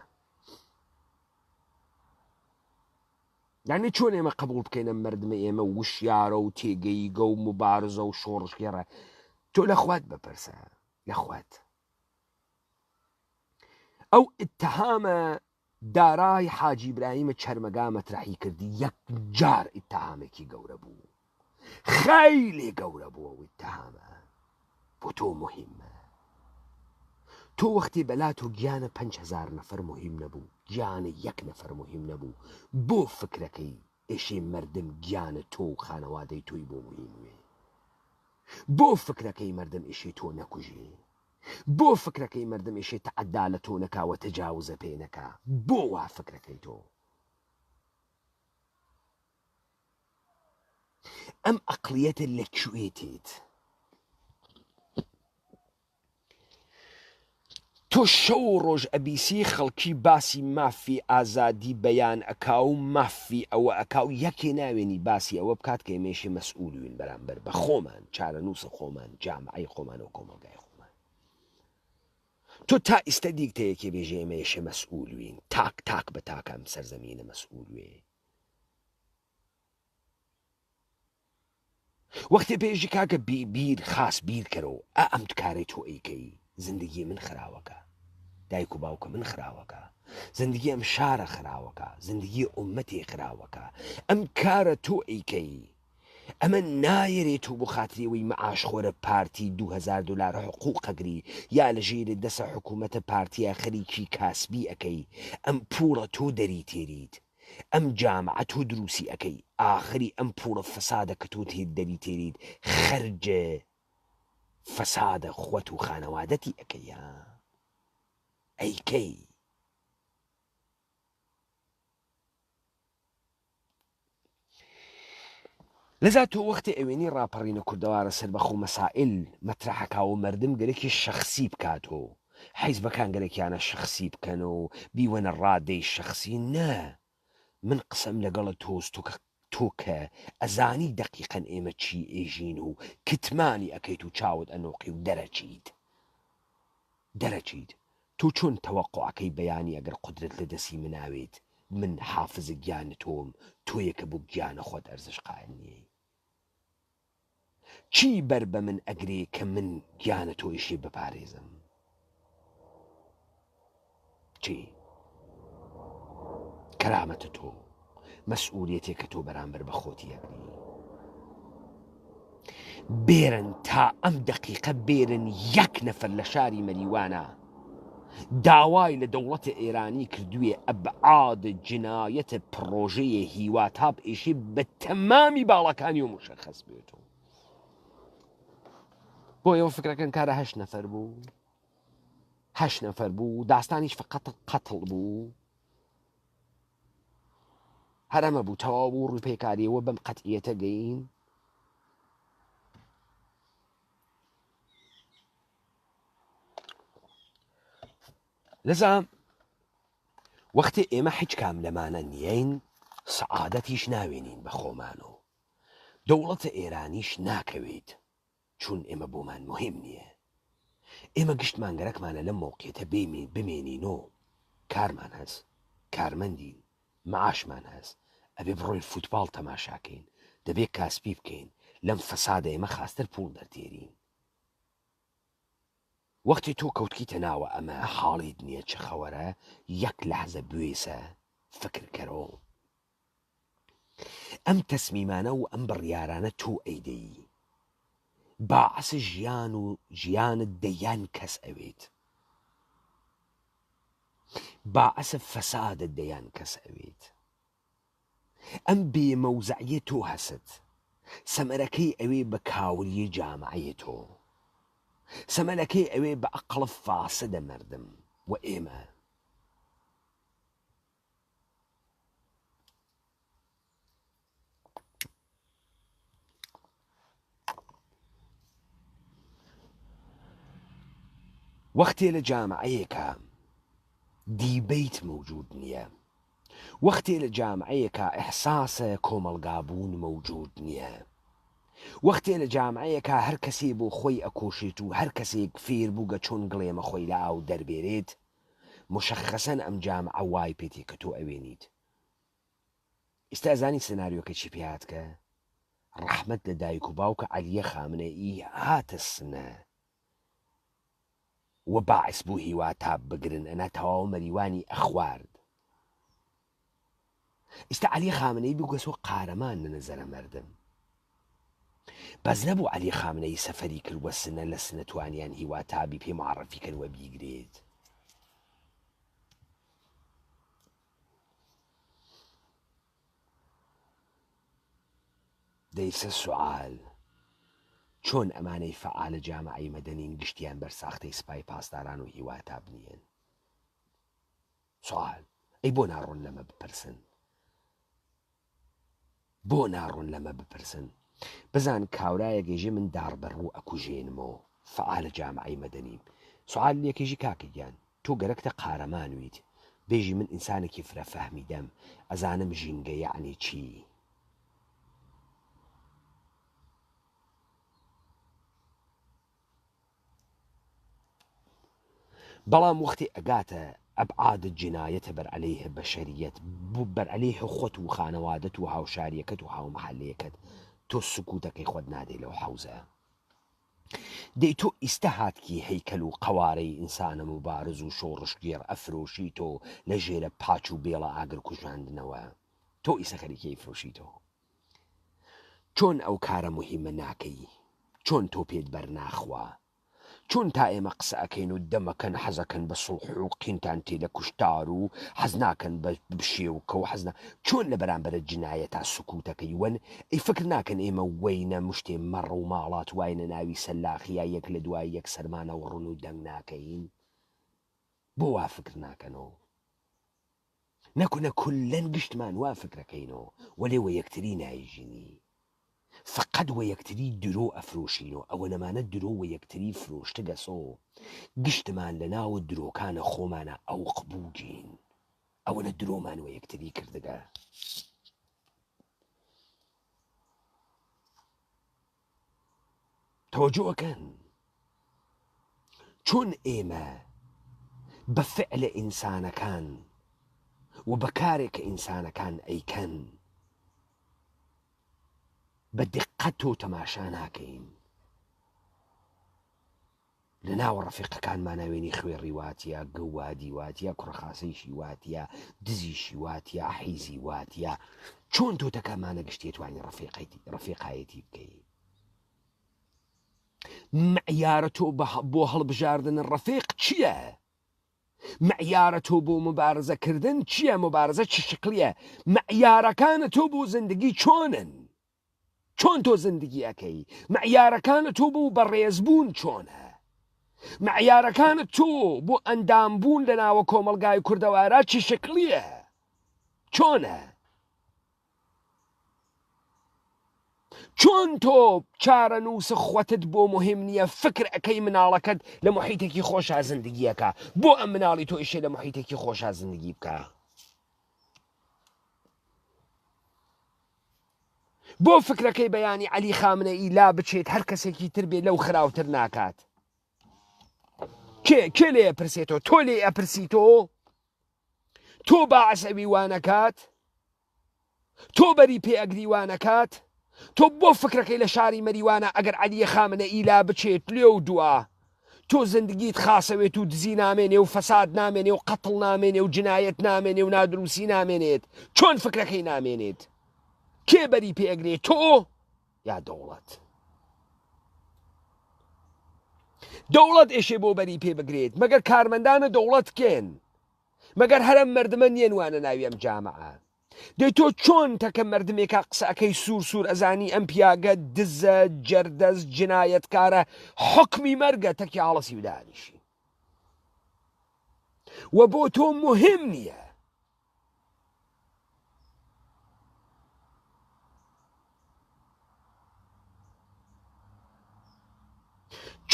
Speaker 1: یانی چۆن ئێمە قبوڵ بکەین ئەم مردمە ئێمە وشیارە و تێگەیگە و موبارزە و شۆڕشگێڕە تۆ لە خوات بپرسە لە خوات ئەو ئیتهامە دارای حاجی ئیبراهیمە چەرمەگا مەترەحی کردی یەکجار ئیتهامێکی گەورە بوو خیلی گەورە بوو ئەو ئیتهامە بۆ تۆ مهمە تۆ وەختی بەلا تۆ گیانە 5هزار نەفەر مهم نەبوو گیانە یەک نەفەر مهم نەبوو بۆ فکرەکەی ئێشێ مردم گیانە تۆ و خانەوادەی تۆی بۆ مهم وێ بۆ فکرەکەی مردم ئیشێ تۆ نەکوژێ بۆ فکرەکەی مەردم ئیشێ تەعەدا لە تۆ نەکا وە تەجاوزە پێ نەکا بۆ وا فکرەکەی تۆ ئەم ئەقلیەتە لە کوێ تێت تۆ شەو و ڕۆژ ئەبیسی خەڵکی باسی مافی ئازادی بەیان ئەکا و مافی ئەوە ئەکا و یەکێ ناوێنی باسی ئەوە بکات کە ئێمەیشێ مەسئولوین بەرامبەر بە خۆمان چارەنووسە خۆمان جامعەی خۆمان و کۆمەڵگای خۆمان تۆ تا ئیستە دیکتە یەکێ بێژێ ئێمە یەشێ مەسئولوین تاک تاک بە تاک ئەم سەرزەمینە مەسئولوێ وەختێ پێژی کاکە بی بیر خاس بیر کەرەوە ئا ئەم کارەی تۆ ئەیکەی زندگی من خراوەکە دایک و باوکە من خراوەکە زندگی ئەم شارە خراوەکە زندگی ئومەتی خراوەکە ئەم کارە تۆ ئەیکەی ئەمە نایەرێت و بۆ خاتری ئەوەی معاش خۆرە پارتی 2000 دلار حقوق ئەگری یا لە ژێر دەسە حکوومەتە پارتیە خەریکی کاسبی ئەکەی ئەم پوڵە تۆ دەری تێریت ئەم جامعە تۆ دروسی ئەکەی ئاخری ئەم پوڵە فەسادە کە تۆ دەری تێریت خەرج فەسادە خوەت و خانەوادەتی ئەکەی ها ئەیکەی. لەزا تۆ وەختێ ئەوێنی ڕاپەڕینە کوردەوارە سەربەخۆ مەسائل مەترەحەکا و مەردم گەرەکی شەخسی بکات و حیزبەکان گەرەکیانە شەخسی بکەن و بیوەنە ڕادەی شەخسی نە من قسەم لەگەڵە تۆس تۆ کە تۆ کە ئەزانی دەقیقەن ئێمە چی ئێژین و کتمانی ئەکەیت و چاوت ئەنۆقی و دەرەچیت دەرەچیت تۆ چۆن تەوەقوعەکەی بەیانی ئەگەر قودرەت لە دەسی مناوێت من حافز گیان تۆم تۆیە کە بۆ گیانە خۆت ئەرزش قایل نیەی. چی بەر بە من ئەگرێ کە من گیانە تۆیشی بپارێزم؟ چی؟ کەرامەتە تۆ مەسئولیەتێک کە تۆ بەرامبەر بە خۆتی ئەگری. بێرن تا ئەم دەقیقە بێرن یەک نەفەر لە شاری مەریوانە داوای لە دەوڵەتە ئێرانی کردوێ ئەبعاد جنایەتە پڕۆژەیە هیوا تاب ئێشێ بە تەمامی باڵەکانی و مشەخەس بێتەوە. بۆ ئێوە فکرەکەن کارە هەشت نەفەر بوو هەشت نەفەر بوو داستانیش فقط قەتڵ بوو هەرەمە بوو تەواو بوو ڕووی پێکاریەوە بەم قەتعیەتە گەین لەزا وەختی ئێمە هیچ کام لەمانە نیین سەعادەتیش ناوێنین بە خۆمان و دەوڵەتە ئێرانیش ناکەویت چون ئێمە بۆمان موهیم نیە. ئێمە گشتمان گەرەکمانە لەم مەوقیەتە بمێنینۆ، کارمان هەس، کارمەندین، معاشمان هەس، ئەبێ بڕۆین فوتباڵ تەماشا کەین، دەبێ کاسپی بکەین، لەم فەسادە ئێمە خاستر پوڵ دەرتێرین. وەختی تۆ کەوتکیتە ناوە ئەمە حاڵیت نیە چ خەوەرە، یەک لەحزە بوێسە فکر کەرۆ. ئەم تەسمیمانە و ئەم بڕیارانە تۆ ئەیدەی باعس ژیان و ژیانت دەیان کەس ئەوێت باعس فەسادت دەیان کەس ئەوێت ئەم بێ مەوزعیە تۆ هەست سەمەرەکەی ئەوێ بە کاوریە جامعەیە تۆ سەمەرەکەی ئەوێ بە ئەقڵ فاسدە مردم و ئێمە وەختێ لە جامعەیەکا دیبەیت مەوجود نییە، وەختێ لە جامعەیەکا ئیحساسە کۆمەڵگابوون مەوجود نییە، وەختێ لە جامعەیەکا هەر کەسێ بۆ خۆی ئەکۆشێت و هەر کەسێک فێر بووگە چۆن گڵێمە خۆی لە ئاو دەربێرێت، موشەخەسەن ئەم جامعە وای پێ تێ کە تۆ ئەوێنیت. ئیستا ئەزانی سناریۆکە چی پێ هاتکە؟ ڕەحمەت لە دایک و باوکە عەلیە خامنەئی هاتە سنە و باعس بوو هیوا تاب بگرن ئەنا تەواو مەریوانی ئەخوارد. ئیستا عەلی خامنەئی بووگەسۆ قارەمان لە نەزەرە مەردم. بەس نەبوو عەلی خامنەئی سەفەری کرد وە سنە لە سنە توانیان هیوا تابی پێ معەڕفی کەن وە بیگرێت. دەیسە سوعال چۆن ئەمانەی فەعالە جامعەی مەدەنین گشتیان بەر ساختەی سپای پاسداران و هیوا تاب نیەن؟ سوال، ئەی بۆ ناڕۆن لەمە بپرسن؟ بۆ ناڕۆن لەمە بپرسن؟ بزان کاورایەک ئێژێ من داڕبەڕوو ئەکوژێنمۆ، فەعالە جامعەی مەدەنیم. سوال لێکێژی کاکە گیان، تۆ گەرەکتە قارەمان ویت، بێژی من ئینسانێکی فرە فەهمیدەم، ئەزانم ژینگە یەعنی چی؟ بەڵام وەختی ئەگاتە ئەبعاد جنایەتە بەر عەلەیه بەشەریەت بەر عەلەیه خۆت و خانەوادەت و هاوشاریەکەت و هاومەحەلەیەکەت تۆ سکوتەکەی خۆت نادەی لەو حەوزە دەی تۆ ئیستە هاتکی هەیکەل و قەوارەی ئینسانە موبارز و شۆڕشگێڕ ئەفرۆشی تۆ لە ژێرە پاچ و بێڵە ئاگر کوژاندنەوە تۆ ئیسە خەریکی ئەیفرۆشی تۆ چۆن ئەو کارە موهیمە ناکەی چۆن تۆ پێت بەر ناخوا چۆن تا ئێمە قسە ئەکەین و دەمەکەن حەزەکەن بە سوڵح و قینتان تێ لە کوشتار و حەز ناکەن بە بشێوکە و حەز نا چۆن لە بەرامبەرە جنایەتا سکوتەکەی وەن ئەی فکر ناکەن ئێمە وەینە مشتێ مەڕ و ماڵات واینە ناوی سەلاخیا یەک لە دوای یەک سەرمانە وڕن و دەنگ ناکەین بۆ وا فکر ناکەنەوە نەکونە کوللەن گشتمان وا فکرەکەینۆ وەلێ وە یەکتری نایژینی فەقەت وە یەکتری درۆ ئەفرۆشینۆ ئەوەنەمانە درۆ وە یەکتری فرۆشتگەسۆ گشتمان لە ناوە درۆکانە خۆمانا ئەوق بووگین ئەوەنە درۆمان وە یەکتری کردگە. تەوەجۆ ئەکەن چۆن ئێمە بە فعلە ئینسانەکان و بە کارێک کە ئینسانەکان ئەیکەن. بە دیققەت تۆ تەماشا ناکەین. لە ناوە ڕەفیقەکانمانا وێنی خوێڕی واتیە، گەوادی واتیە، کوڕە خاسەیشی واتیە، دزیشی واتیە، حیزی واتیە. چۆن تۆ تەکەمانە گشتیە توانی ڕەفیقایەتی بکەی؟ معیارە تۆ بۆ هەڵبژاردن ڕەفیق چییە؟ معیارە تۆ بۆ مبارزە کردن چییە؟ مبارزە چ شکڵیە؟ معیارەکانە تۆ بۆ زندگی چۆنن؟ چۆن تۆ زندگی ئەکەی؟ معیارەکانە تۆ بۆ بەڕێزبوون چۆنە؟ معیارەکانت تۆ بۆ ئەندام بوون لە ناوە کۆمەڵگای کوردەوارا چ شکڵیە؟ چۆنە؟ چۆن تۆ چارەنووس خوەتت بۆ مهم نییە فکر ئەکەی مناڵەکەت لە محیتێکی خۆشا زندگیەکە بۆ ئەم مناڵی تۆ ئیشێ لە محیتێکی خۆشا زندگی بکە بۆ فکرەکەی بەیانی عەلی خامنەئی لا بچێت هەر کەسێکی تر بێ لەو خراوتر ناکات کێ کێ لێ ئەپرسێتەوە تۆ لێ ئەپرسیتەوە تۆ باعس ئەوی وانەکات تۆ بەری پێ ئەگری وانەکات تۆ بۆ فکرەکەی لە شاری مەریوانە ئەگەر عەلیە خامنەئی لا بچێت لێ و دوا تۆ زندگیت خاسەوێت و دزی نامێنێ و فەساد نامێنێ و قەتڵ نامێنێ و جنایەت نامێنێ و نادروسی نامێنێت چۆن فکرەکەی نامێنێت کێ بەری پێ ئەگرێ تۆ یا دەوڵەت دەوڵەت ئێشێ بۆ بەری پێ بگرێت مەگەر کارمەندانە دەوڵەت کێن مەگەر هەرم مردمە نیەن وانە ناوی ئەم جامعە دەی تۆ چۆن تەکە مردمێکا قسەکەی سوور سوور ئەزانی ئەم پیاگە دزە جەردەست جنایەتکارە حکمی مەرگە تەکی هاڵەسی و دانیشی و بۆ تۆ مهم نییە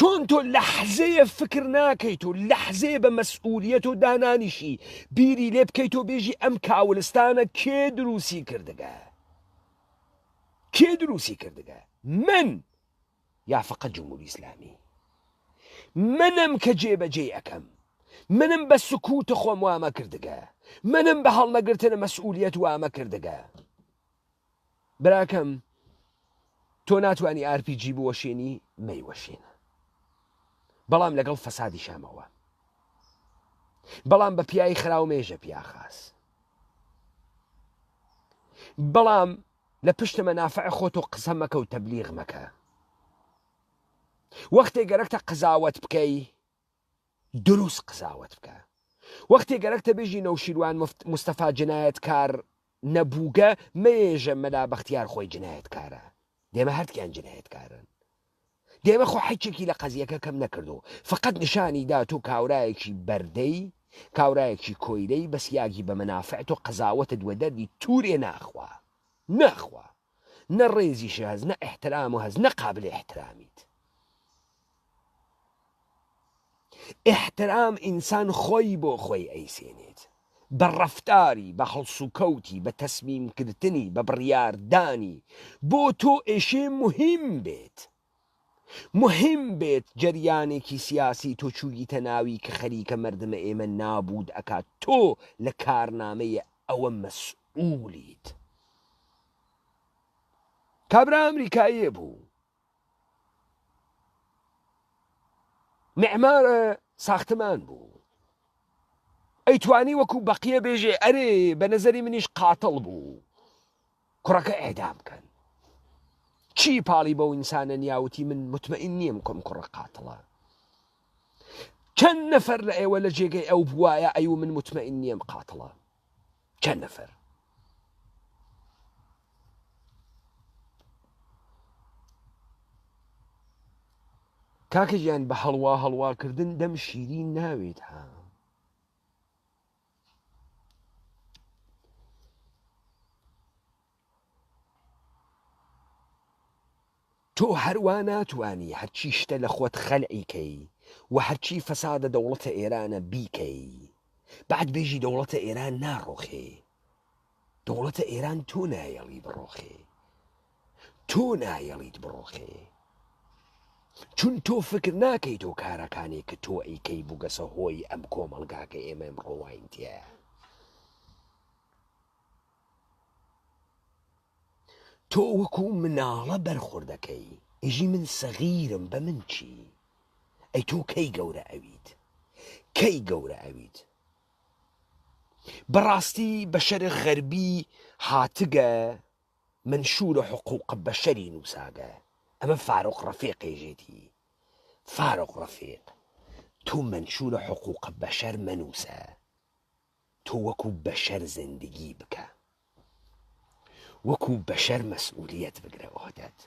Speaker 1: چۆن تۆ لەحزەیە فکر ناکەیت و لەحزەیە بە مەسئولیەت و دانانیشی بیری لێ بکەیت و بێژی ئەم کاولستانە کێ دروستی کردگە کێ دروستی کردگە من یا فقط جمهوری ئیسلامی منم کە جێبەجێی ئەکەم منم بە سکوت خۆم وامە کردگە منم بە هەڵنەگرتن مەسئولیەت وامە کردگە براکەم تۆ ناتوانی ئارپیجی بوەشێنی مەیوەشێنە بەڵام لەگەڵ فەسادی شامەوە بەڵام بە پیای خراو مێژە پیاخاس بەڵام لە پشت مەنافع خۆت و قسە مەکە و تەبلیغ مەکە وەختێ گەرەکتە قزاوەت بکەی دروست قزاوەت بکە وەختێ گەرەکتە بێژی نەوشیروان مستەفا جنایەتکار نەبووگە مەیێژە مەلا بەختیار خۆی جنایەتکارە دێمە هەردکیان جنایەتکارن دێمە خۆ حیچێکی لە قەزیەکە کەم نەکردو فقط نیشانی دا تۆ کاورایەکی بەردەی کاورایەکی کۆیلەی بەس یاگی بە مەنافع تۆ قەزاوەتت وە دەردی تورێ ناخوا ناخوا نە ڕێزیشی هەس نە ئیحترام و هەس نە قابل ئیحترامیت ئیحترام ئینسان خۆی بۆ خۆی ئەیسێنێت بە ڕەفتاری بە هەڵسوکەوتی بە تەسمیم کردنی بە بڕیاردانی بۆ تۆ ئێشێ موهیم بێت موهیم بێت جەریانێکی سیاسی تۆ چوویتە ناوی کە خەریکە مەردمە ئێمە نابوود ئەکات تۆ لە کارنامەیە ئەوە مەسئولیت کابرا ئەمریکاییە بوو معمار ساختمان بوو ئەیتوانی وەکو بەقیە بێژێ ئەرێ بە نەزەری منیش قاتڵ بوو کوڕەکە ئێدام کەن چی پاڵی بەو ئینسانە نیاوتی من متمئین نییەم کۆم کوڕە قاتڵە چەند نەفەر لە ئێوە لە جێگەی ئەو بواە ئەیو من متمئین نییەم قاتڵە چەند نەفەر کاکە گیان بە هەڵوا هەڵواکردن دەم شیرین ناوێت ها تۆ هەروا ناتوانی هەرچی شتە لە خۆت خەلعی کەی و هەرچی فەسادە دەوڵەتە ئێرانە بیکەی بەعد بێژی دەوڵەتە ئێران ناڕۆخێ دەوڵەتە ئێران تۆ نایەڵی بڕۆخێ تۆ نایەڵیت بڕۆخێ چون تۆ فکر ناکەیت و کارەکانی کە تۆ ئەیکەی بووگەسە هۆی ئەم کۆمەڵگاکە ئێمە ئەمڕۆ واین تیایە. تۆ وەکو مناڵە بەرخوردەکەی ئێژی من سەغیرم بە من چی؟ ئەی تۆ کەی گەورە ئەویت؟ کەی گەورە ئەویت؟ بەڕاستی بەشەر غەربی هاتگە مەنشور حقوق بەشەری نووساگە ئەمە فاروق ڕەفیق ئێژێتی فاروق ڕەفیق تۆ مەنشور حقوق بەشەر مەنووسە تۆ وەکو بەشەر زندگی بکە وەکو بەشەر مەسئولیەت بگرە عۆدەت.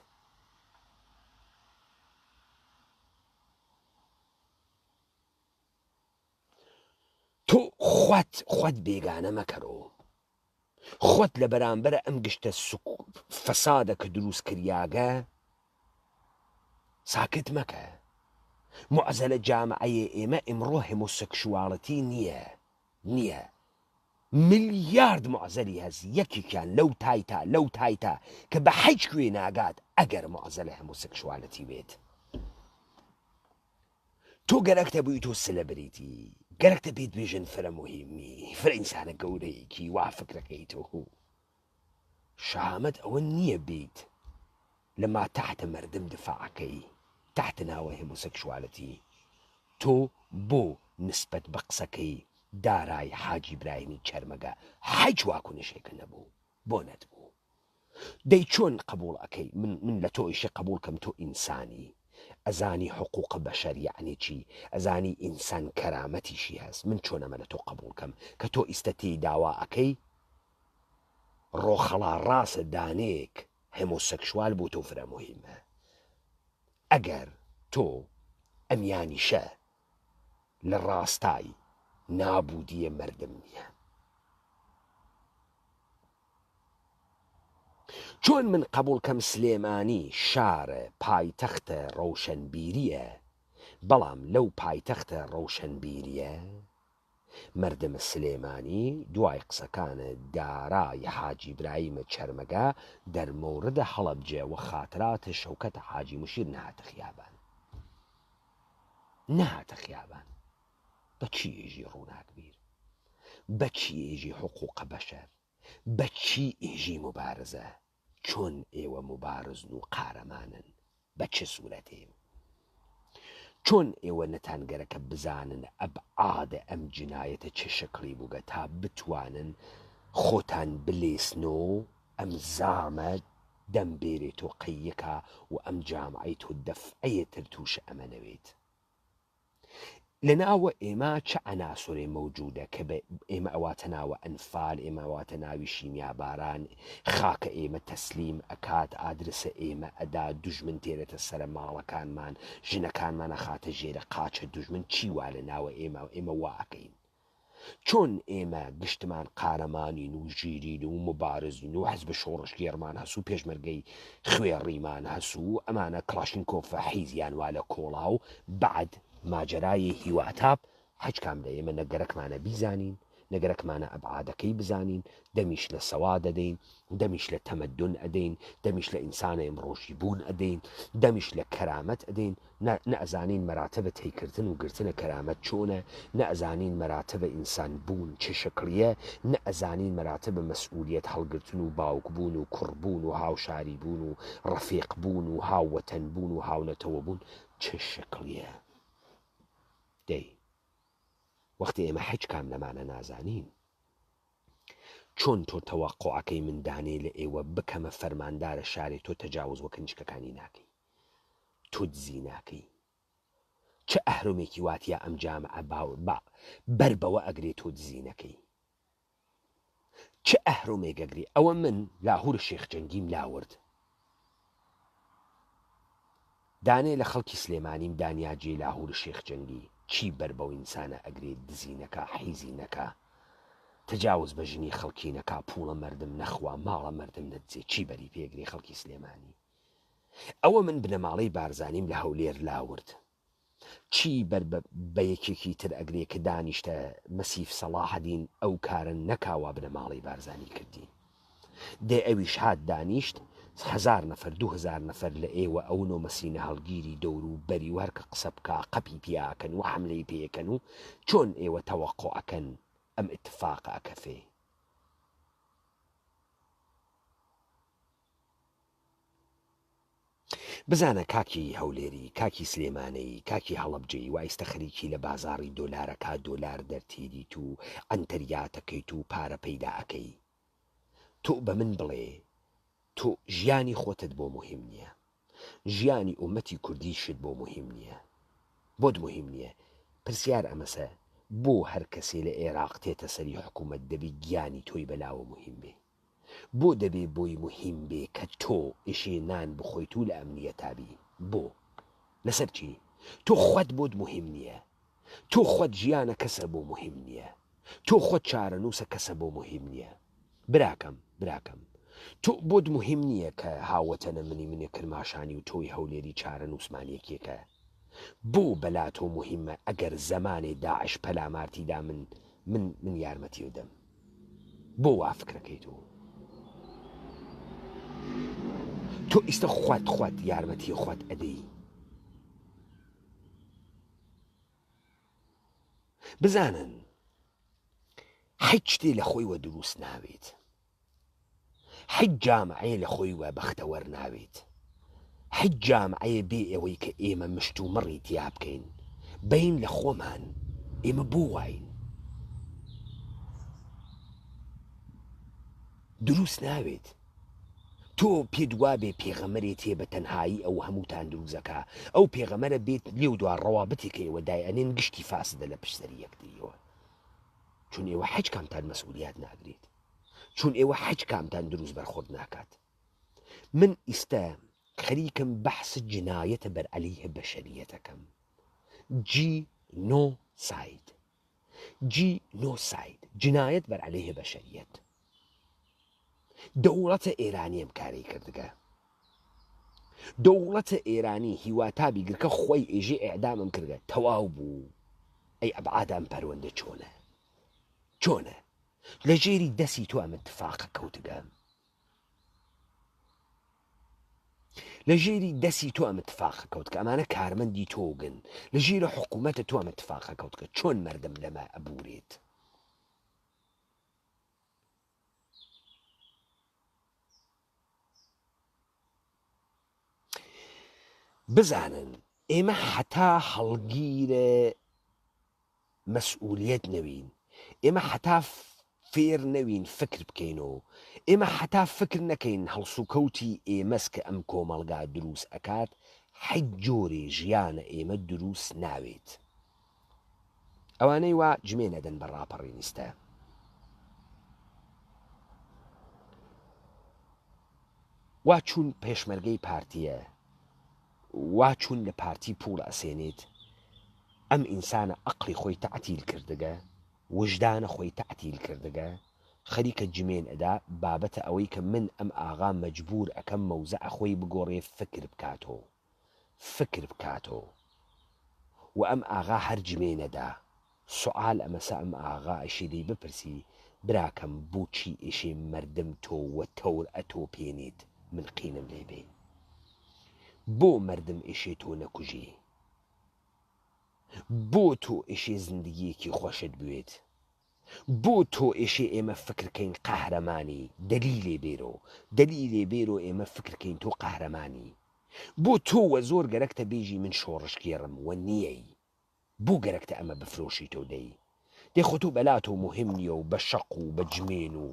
Speaker 1: تۆ خۆت خۆت بێگانە مەکەرۆ خۆت لە بەرامبەر ئەم گشتە فەسادە کە دروست کریاگە ساکت مەکە معزەلە جامعەیە ئێمە ئمڕۆ هێمۆسەکشواڵەتی نییە نییە ملیارد معزەلی هەس یەکێکیان لەو تایتا لەو تایتا کە بە حەج کوێ ناگات ئەگەر معزەلە هێمۆسەکشوالەتی بێت تۆ گەرەکتە بووی تۆ سلبریتی گەرەکتە پێت بێژن فرە مهمی فرە ئینسانە گەورەیەکی وا فکرەکەی تۆ شەهامەت ئەوە نییە بیت لە ما تحت مردم دفاعەکەی تحت ناوە هێمۆسەکشوالەتی تۆ بۆ نسبەت بە قسەکەی دارای حاجی برایمی چەرمەگە حیچ واکنشێکە نەبوو بۆ نەتبوو دەی چۆن قبوڵ ئەکەی من من لە تۆ ئیشێ قبوڵ کەم تۆ ئینسانی ئەزانی حقوق بەشەر یەعنی چی ئەزانی ئینسان کەرامەتیشی هەس من چۆن ئەمە لە تۆ قبوڵ کەم کە تۆ ئیستە تێی داوا ئەکەی ڕۆخەڵا ڕاسە دانەیەک هێمۆسەکشوال بۆ تۆ فرە موهیمە ئەگەر تۆ ئەمیانیشە لە ڕاستای نابودیە مەردم نیە. چۆن من قەبوڵ کەم سلێمانی شارە پایتەختە ڕەوشەنبیریە بەڵام لەو پایتەختە ڕەوشەنبیریە مەردم سلێمانی دوای قسەکان دارای حاجی برایمە چەرمەگە دەر مورد هەڵەبجە وە خاترات شەوکەت حاجی مشیر نەهاتە خیابان نەهاتە خیابان بە چی ئێژی ڕووناکبیر بە چی ئێژی حقوقە بەشەر بە چی ئێژی موبارزە؟ چۆن ئێوە موبارزن و قارەمانن؟ بە چ سورەتێ؟ چۆن ئێوە نەتان گەرەکە بزانن ئەبعاد ئەم جنایەتە چ شکڵی بووگە تا بتوانن خۆتان بلێسن و ئەم زامە دەم بێرێت و قەییکا و ئەم جامعەی تۆ دەفعەیە تر تووش ئەمە نەوێت؟ لە ناوە ئێمە چ عەناسۆرێ مەوجودە کە بە ئێمە ئەواتە ناوە ئەنفال، ئێمە ئەواتە ناوی شیمیاباران، خاکە ئێمە تەسلیم ئەکات، ئادرسە ئێمە ئەدا، دوژمن تێرێتە سەرە ماڵەکانمان، ژنەکانمان ئەخاتە ژێرە قاچە دوژمن، چی وا لە ناوە ئێمە ئێمە وا ئەکەین؟ چۆن ئێمە گشتمان قارەمانین و ژیرین و موبارزین و حزب شۆڕشگێڕمان هەس و پێشمەرگەی خوێڕیمان هەس و ئەمانە کڵاشینکۆفە حیزیان وا لە کۆڵا و بەعد ماجەرایێ هیواتاب هەچ کام لە ئێمە نە گەرەکمانە بیزانین نە گەرەکمانە ئەبعادەکەی بزانین دەمیش لە سەواد ئەدەین دەمیش لە تەمەدون ئەدەین دەمیش لە ئینسانە ئمڕۆژی بوون ئەدەین دەمیش لە کەرامەت ئەدەین نە نە ئەزانین مەراتەبە تەیکردن و گرتنە کەرامەت چۆنە نە ئەزانین مەراتەبە ئینسان بوون چ شکڵیە نە ئەزانین مەراتەبە مەسئولیەت هەڵگرتن و باوک بوون و کوڕ بوون و هاوشاری بوون و ڕەفیق بوون و هاووەتەن بوون و هاونەتەوە بوون چ شکڵیە دەی وەختی ئێمە حیچ کام لەمانە نازانین چۆن تۆ تەوەقوعەکەی من دانێ لە ئێوە بکەمە فەرماندارە شارێ تۆ تەجاوز وە کنیشکەکانی ناکەی تۆ دزی ناکەی چ ئەهرۆمێکی واتیا ئەم جامعە با بەر بەوە ئەگرێ تۆ دزی نەکەی چ ئەهرۆمێک ئەگرێ ئەوە من لاهور شێخ جەنگیم لاورد دانێ لە خەڵکی سلێمانیم دانیا جێ لاهور شێخ جەنگی چی بەر بەو ئینسانە ئەگرێ دزی نەکا حیزی نەکا تەجاوز بە ژنی خەڵکی نەکا پوڵە مەردم نەخوا ماڵە مەردم نەدزێ چی بەری پێگرێ خەڵکی سلێمانی ئەوە من بنەماڵەی بارزانیم لە هەولێر لاورد چی بەر بە یەکێکی تر ئەگرێ کە دانیشتە مەسیف سەڵاحەدین ئەو کارە نەکا وا بنەماڵەی بارزانی کردی دێ ئەویش هات دانیشت هەزار نەفەر 2000 نەفەر لە ئێوە ئەونۆ مەسینە هەڵگیری دەور و بەری و هەرکە قسە بکا قەپی پیاکەن و حەملەی پێکەن و چۆن ئێوە تەوەقۆ ئەکەن ئەم ئیتفاقە ئەکەفێ؟ بزانە کاکی هەولێری، کاکی سلێمانەیی، کاکی هەڵەبجەیی وا ئیستە خەریکی لە بازاڕی دۆلارەکا دۆلار دەرتێریت و عەنتەریاتەکەیت و پارە پەیدا ئەکەی. تۆ بە من بڵێ تۆ ژیانی خۆتت بۆ موهیم نیە. ژیانی ئومەتی کوردیشت بۆ موهیم نیە. بۆت موهیم نیە. پرسیار ئەمەسە بۆ هەر کەسێ لە ئێراق تێتە سەری حکومەت دەبی گیانی تۆی بەلاوە موهیم بێ؟ بۆ دەبێ بۆی موهیم بێ کە تۆ ئیشێ نان بخۆیت و لە ئەمنیەتا بی؟ بۆ؟ لەسەر چی؟ تۆ خوەت بۆت موهیم نیە. تۆ خوەت ژیانە کەسە بۆ موهیم نیە. تۆ خوەت چارەنووسە کەسە بۆ موهیم نیە. براکەم، براکەم. تۆ بۆت موهیم نیە کە هاووەتەنە منی منێ کرماشانی و تۆی هەولێری چارەنووسمان یەکێکە. بۆ بەلا تۆ موهیمە ئەگەر زەمانێ داعش پەلامارتی دا من من من یارمەتیو دەم. بۆ وا فکرەکەی تۆ تۆ ئیستە خوت خوت یارمەتی خوت ئەدەی بزانن حیچ شتێ لە خۆی وە دروست ناوێت حیچ جامعەیە لە خۆی وە بەختەوەر ناوێت حیچ جامعەیە بێ ئەوەی کە ئێمە مشت و مڕی تیا بکەین بین لە خۆمان ئێمە بۆ واین دروست ناوێت تۆ پێت وابێ پێغەمەرێ تێ بە تەنهایی ئەو هەمووتان دروزەکە ئەو پێغەمەرە بێت لێو دوا ڕەوابتێکە ئێوە دای ئەنێن گشتی فاسدە لە پشت سەری یەکتریەوە چون ئێوە حەج کامتان مەسئولیات ناگریت چون ئێوە حەج کامتان دروست بەرخۆرد ناکات من ئیستە خەریکم بەحس جنایەتە بەر عەلەیه بەشەریەتەکەم جی نۆ ساید جی نۆ ساید جنایەت بەر عەلەیه بەشەریەت دەوڵەتە ئێرانی ئەم کارەی کردگە دەوڵەتە ئێرانی هیواتابی گرکە خۆی ئێژێ ئێعدامم کردگە تەواو بوو ئەی ئەبعاد ئەم پەروەندە چۆنە چۆنە لە ژێری دەسی تۆ ئەم اتفاقە کەوتگە لە ژێری دەسی تۆ ئەم اتفاقە کەوتکە ئەمانە کارمەندی تۆگن لە ژیرە حکوومەتە تۆ ئەم اتفاقە کەوتکە چۆن مردم لەمە ئەبورێت بزانن ئێمە حتا هەڵگیرە مەسئولیەت نەوین، ئێمە حەتا فێر نەوین فکر بکەین و ئێمە حەتا فکر نەکەین هەڵسوکەوتی ئێمەس کە ئەم کۆمەڵگا دروس ئەکات حیچ جۆرێ ژیانە ئێمە دروس ناوێت. ئەوانەی وا جمێن ئەدەن بە ڕاپەڕینیستە. وا چوون پێشمەرگەی پارتیە وا چوون لە پارتی پوڵ ئەسێنێت ئەم ئینسانە ئەقڵی خۆی تەعتیل کردگە وژدانە خۆی تەعتیل کردگە خەریکە جمێن ئەدا بابەتە ئەوەی کە من ئەم ئاغا مەجبور ئەکەم مەوزەع خۆی بگۆڕێ فکر بکاتۆ فکر بکاتۆ و ئەم ئاغا هەر جمێنەدا سوعال ئەمەسە ئەم ئاغا ئەشێ لێی بپرسی براکەم بۆچی ئێشێ مەردم تۆ وە تەور ئەتۆپێنیت من قینم لێ بێ بۆ مەردم ئێشێ تۆ نەکوژی بۆ تۆ ئێشێ زندگیەکی خۆشت بوێت بۆ تۆ ئێشێ ئێمە فکر کەین قەهرەمانی دەلیلێ بێرۆ دەلیلێ بێرۆ ئێمە فکر کەین تۆ قەهرەمانی بۆ تۆ وە زۆر گەرەکتە بێژی من شۆڕشگێڕم وە نیەی بۆ گەرەکتە ئەمە بفرۆشیتەو دەی دەی خۆ تۆ بەلاتۆ موهیم نیە و بە شەق و بە جمێن و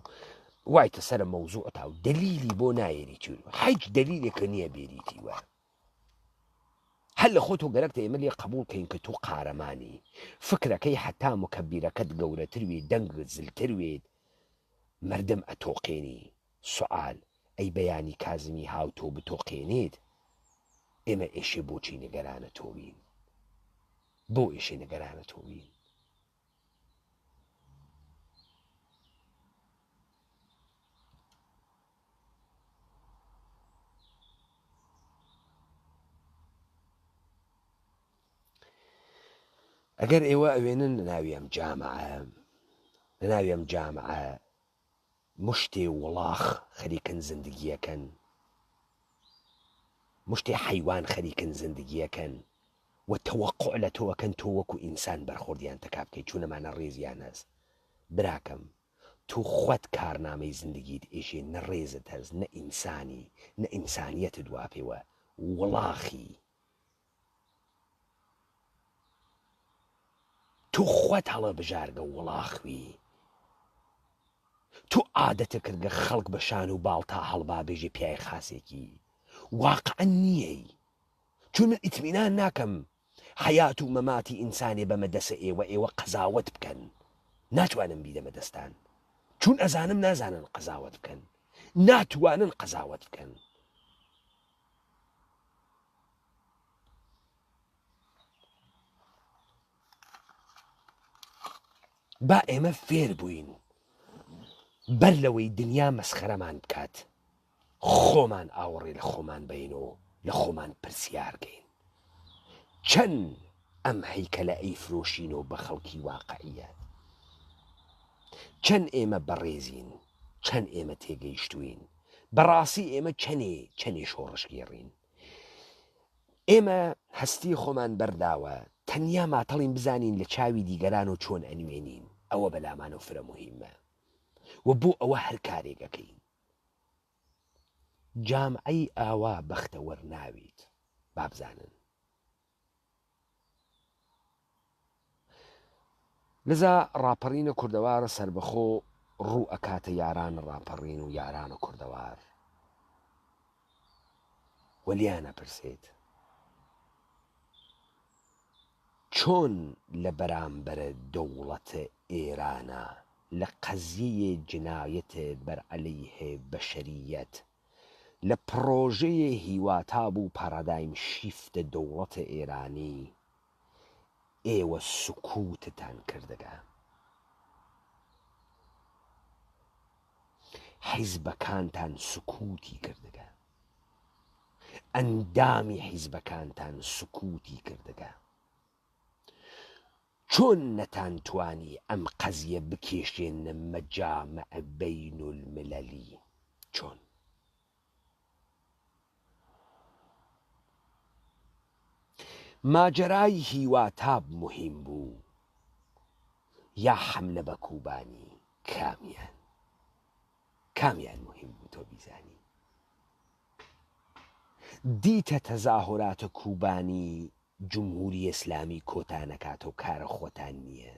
Speaker 1: وایتە سەرە مەوزوع تا و دەلیلی بۆ نایەریتی و حیچ دەلیلێکە نییە بێریتی وە هەر لە خۆتۆ گەرەکتە ئێمە لێ قبول کەین کە تۆ قارەمانی فکرەکەی حتا مکەبیرەکەت گەورەتر وێ دەنگت زلتر وێت مردم ئەتۆقێنی سوعال ئەی بەیانی کازمی هاو تۆ بتۆقێنێت ئێمە ئێشێ بۆچی نگەرانە تۆوین بۆ ئێشێ نگەرانە تۆوین ئەگەر ئێوە ئەوێنن لە ناوی ئەم جامعە لە ناوی ئەم جامعە مشتێ وڵاخ خەریکن زندگیەکەن مشتێ حەیوان خەریکن زندگیەکەن و تەوەقوع لە تۆ ئەکەن تۆ وەکو ئینسان بەرخۆردیان تەکا بکەی چون ئەمانە ڕێزیان هەس براکەم تۆ خوەت کارنامەی زندگیت ئێژێ نە ڕێزت هەس نە ئینسانی نە ئینسانیەتت وا پێوە. وڵاخی. تو خوەت هەڵەبژارگە وڵاخوی. تو عادەتە کردگە خەڵک بە شان و باڵ تا هەڵبا بێژێ پیای خاسێکی. واقعەن نییەی. چون من ئیتمینان ناکەم حەیات و مەماتی ئینسانێ بەمە دەسە ئێوە ئێوە قەزاوەت بکەن. ناتوانم بیدەمە دەستان. چون ئەزانم نازانن قەزاوەت بکەن. ناتوانن قەزاوەت بکەن. با ئێمە فێر بووین بەر لەوەی دنیا مەسخەرەمان بکات خۆمان ئاوەڕێ لە خۆمان بین و لە خۆمان پرسیارکەین چەند ئەم هەیکەلە ئەیفرۆشین و بە خەڵکی واقعیە چەند ئێمە بەڕێزین چەند ئێمە تێگەیشتوین بەڕاستی ئێمە چەنێ چەنێ شۆڕشگێڕین ئێمە هەستی خۆمان بەرداوە تەنیا ماتەڵین بزانین لە چاوی دیگەران و چۆن ئەنوێنین ئەوە بەلامانەوە فرە موهیمە و بۆ ئەوە هەر کارێک ئەکەین. جامعەی ئاوا بەختەوەر ناویت بابزانن. لذا ڕاپەڕینە کوردەوارە سەربەخۆ ڕوو ئەکاتە یارانە ڕاپەڕین و یارانە کوردەوار و لێیان ئەپرسێت چۆن لە بەرامبەرە دەوڵەتە ئێرانە لە قەزیەیێ جنایەت بەر عەلەیه بەشەریەت لە پڕۆژەیێ هیواتاب و پارادایم شیفتە دەوڵەتە ئێرانی ئێوە سکوتتان کردگە. حیزبەکانتان سکوتی کردگە. ئەندامی حیزبەکانتان سکوتی کردگە. چۆن نەتانتوانی ئەم قەزیە بکێشێننە مەجامع بین المللی؟ چۆن؟ ماجەرای هیواتاب موهیم بوو یا حەملە بە کوبانی؟ کامیان؟ کامیان موهیم بوو تۆ بیزانی؟ دیتە تەزاهوراتە کوبانی جمهوری ئێسلامی کۆتا نەکاتەو کارە خۆتان نیە؟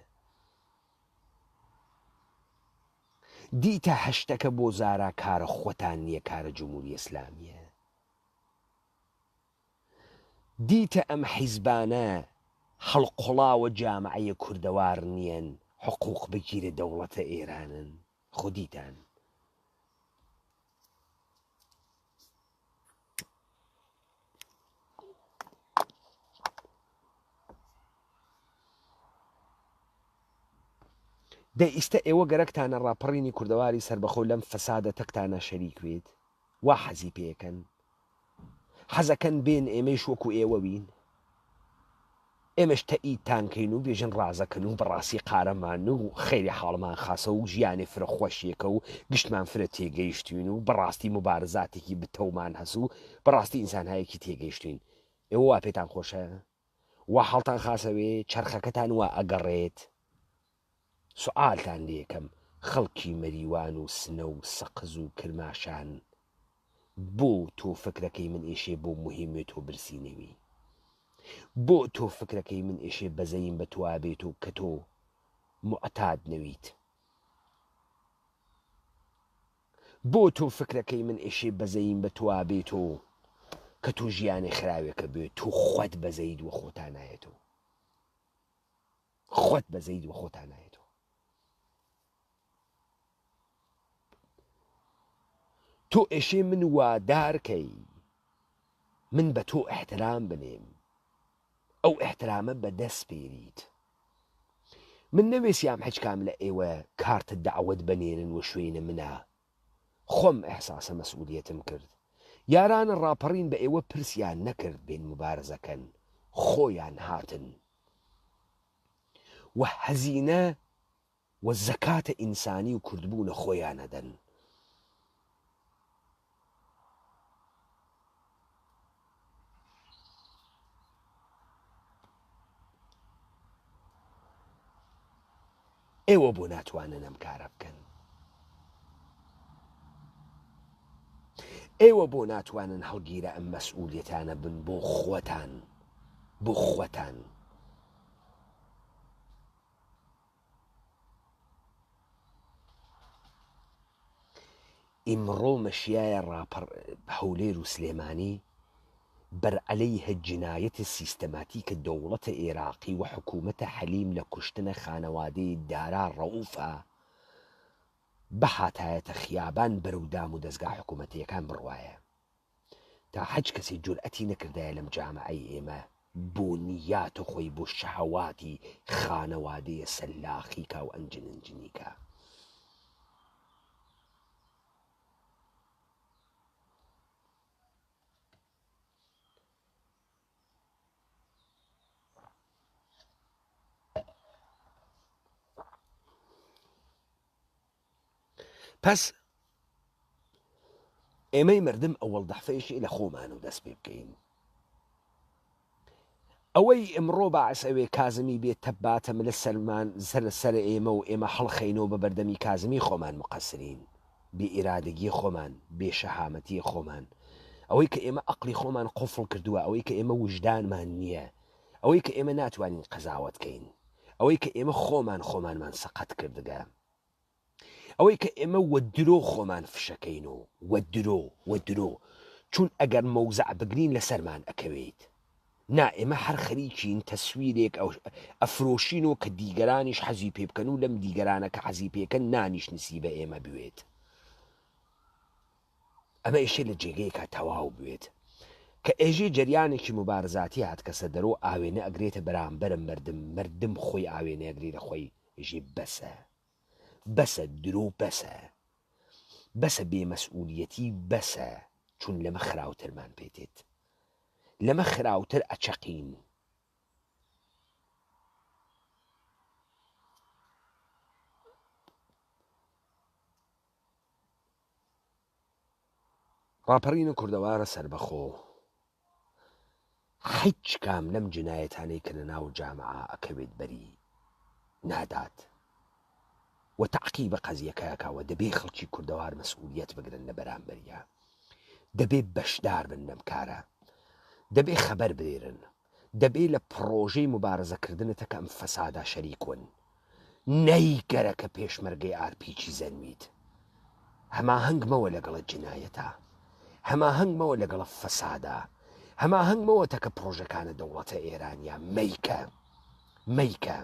Speaker 1: دیتە هەشتەکە بۆ زارا کارە خۆتان نیە کارە جمهوری ئێسلامیە؟ دیتە ئەم حیزبانە هەڵقوڵاوە جامعەیە کوردەوار نیەن حقوق بگیرە دەوڵەتە ئێرانن خۆ دیتان. دەی ئیستە ئێوە گەرەکتانە ڕاپەڕینی کوردەواری سەربەخۆ لەم فەسادە تەکتانە شەریک ویت؟ وا حەزی پێکەن؟ حەزەکەن بێن ئێمەیش وەکو ئێوە وین؟ ئێمەش تەئیدتان کەین و بێژن ڕازەکەن و بەڕاستی قارەمان و خەیری حاڵمان خاسە و ژیانێ فرە خوەشێکە و گشتمان فرە تێگەیشتوین و بەڕاستی موبارزاتێکی بتەومان هەس و بەڕاستی ئینسانهایەکی تێگەیشتوین. ئێوە وا پێتان خۆشە؟ وا حاڵتان خاسە وێ؟ چەرخەکەتان وا ئەگەڕێت؟ سوعالتان لێکەم خەڵکی مەریوان و سنە و سەقز و کرماشان بۆ تۆ فکرەکەی من ئێشێ بۆ موهیمێ تۆ برسی نەوی؟ بۆ تۆ فکرەکەی من ئێشێ بەزەیم بە تۆا بێت و کە تۆ موعتاد نەویت؟ بۆ تۆ فکرەکەی من ئێشێ بەزەیم بە تۆا بێت و کە تۆ ژیانێ خراوێکە بێ تۆ خوەت بەزەیت وە خۆتا نایەتەوە خوەت بەزەیت وە خۆتا نایەتەوە تۆ ئێشێ من وادار کەی من بە تۆ ئیحترام بنێم ئەو ئیحترامە بە دەست پێریت من نەوێسیام هەچ کام لە ئێوە کارت دەعوەت بەنێرن وە شوێنە منا خۆم ئیحساسە مەسئولیەتم کرد یارانە ڕاپەڕین بە ئێوە پرسیان نەکرد بێن موبارزەکەن خۆیان هاتن وە هەزینە و زەکاتە ئینسانی و کوردبوونە خۆیان ئەدەن. ئێوە بۆ ناتوانن ئەم کارە بکەن؟ ئێوە بۆ ناتوانن هەڵگیرە ئەم مەسئولیەتانە بن بۆ خۆتان بۆ خۆتان؟ ئیمڕۆ مەشیایە ڕاپەڕ هەولێر و سلێمانی بەر عەلەیه جنایەت سیستەماتیک دەوڵەت ئێراقی و حکوومەت حەلیم لە کوشتنە خانەوادەی دارا ڕەوفە بهاتایەتە خیابان بەرەو دام و دەزگا حکوومەتییەکان بڕوایە تا حچ کەسێ جورئەتی نەکردایە لەم جامعەی ئێمە بۆ نیات خۆی بۆ شەهەواتی خانەوادەیە سەلاخی کا و ئەنجن ئەنجنی کا. پس ئێمەی مردم ئەوەڵ دەحفەیەکی لە خۆمان و دەست پێ بکەین ئەوەی ئمڕۆ باعس ئەوێ کازمی بێ تەباتە ملە سەرمان سەر سەر ئێمە و ئێمە هەڵخەینەوە بە بەردەمی کازمی خۆمان مقەسرین بێ ئیرادەگی خۆمان بێ شەهامەتی خۆمان ئەوەی کە ئێمە ئەقلی خۆمان قفڵ کردووە ئەوەی کە ئێمە وژدانمان نییە ئەوەی کە ئێمە ناتوانین قەزاوەت کەین ئەوەی کە ئێمە خۆمان خۆمانمان سەقەت کردگە ئەوەی کە ئێمە وە درۆ خۆمان فشەکەین و وە درۆ وە درۆ چون ئەگەر مەوزع بگرین لەسەرمان ئەکەوێیت نا ئێمە هەر خەریکین تەسویرێک ئەفرۆشین و کە دیگەرانیش حەزی پێ بکەن و لەم دیگەرانە کە حەزی پێکەن نانیش نسیبە ئێمە بوێت ئەمە ئێشێ لە جێگەیەکا تەواو بوێت کە ئێژێ جەریانێکی موبارزاتی هاتکەسە دەرۆ ئاوێنە ئەگرێتە بەرامبەرم مەردم مەردم خۆی ئاوێنە ئەگرێ لە خۆی ئێژێ بەسە بەسە درۆ بەسە بەسە بێ مەسئولیەتی بەسە چون لەمە خراوترمان پێ تێت لەمە خراوتر ئەچەقین. ڕاپەڕینە کوردەوارە سەربەخۆ حیچ کام لەم جنایەتانەی کە لە ناو جامعە ئەکەوێت بەری نادات و تەعقیبە قەزیەکە ئەکا و دەبێ خەڵکی کوردەوار مەسئولیەت بگرن لە بەرامبەریا دەبێ بەشدار بن لەم کارە دەبێ خەبەر برێرن دەبێ لە پڕۆژەی موبارزە کردنە تەک ئەم فەسادا شەریک ون. نەی گەرەکە پێشمەرگەی ئارپیچی زەنویت. هەماهەنگ مەوە لەگەڵە جنایەتا. هەماهەنگ مەوە لەگەڵە فەسادا. هەماهەنگ مەوە تەکە پڕۆژەکانە دەوڵەتە ئێرانیا. مەیکە. مەیکە.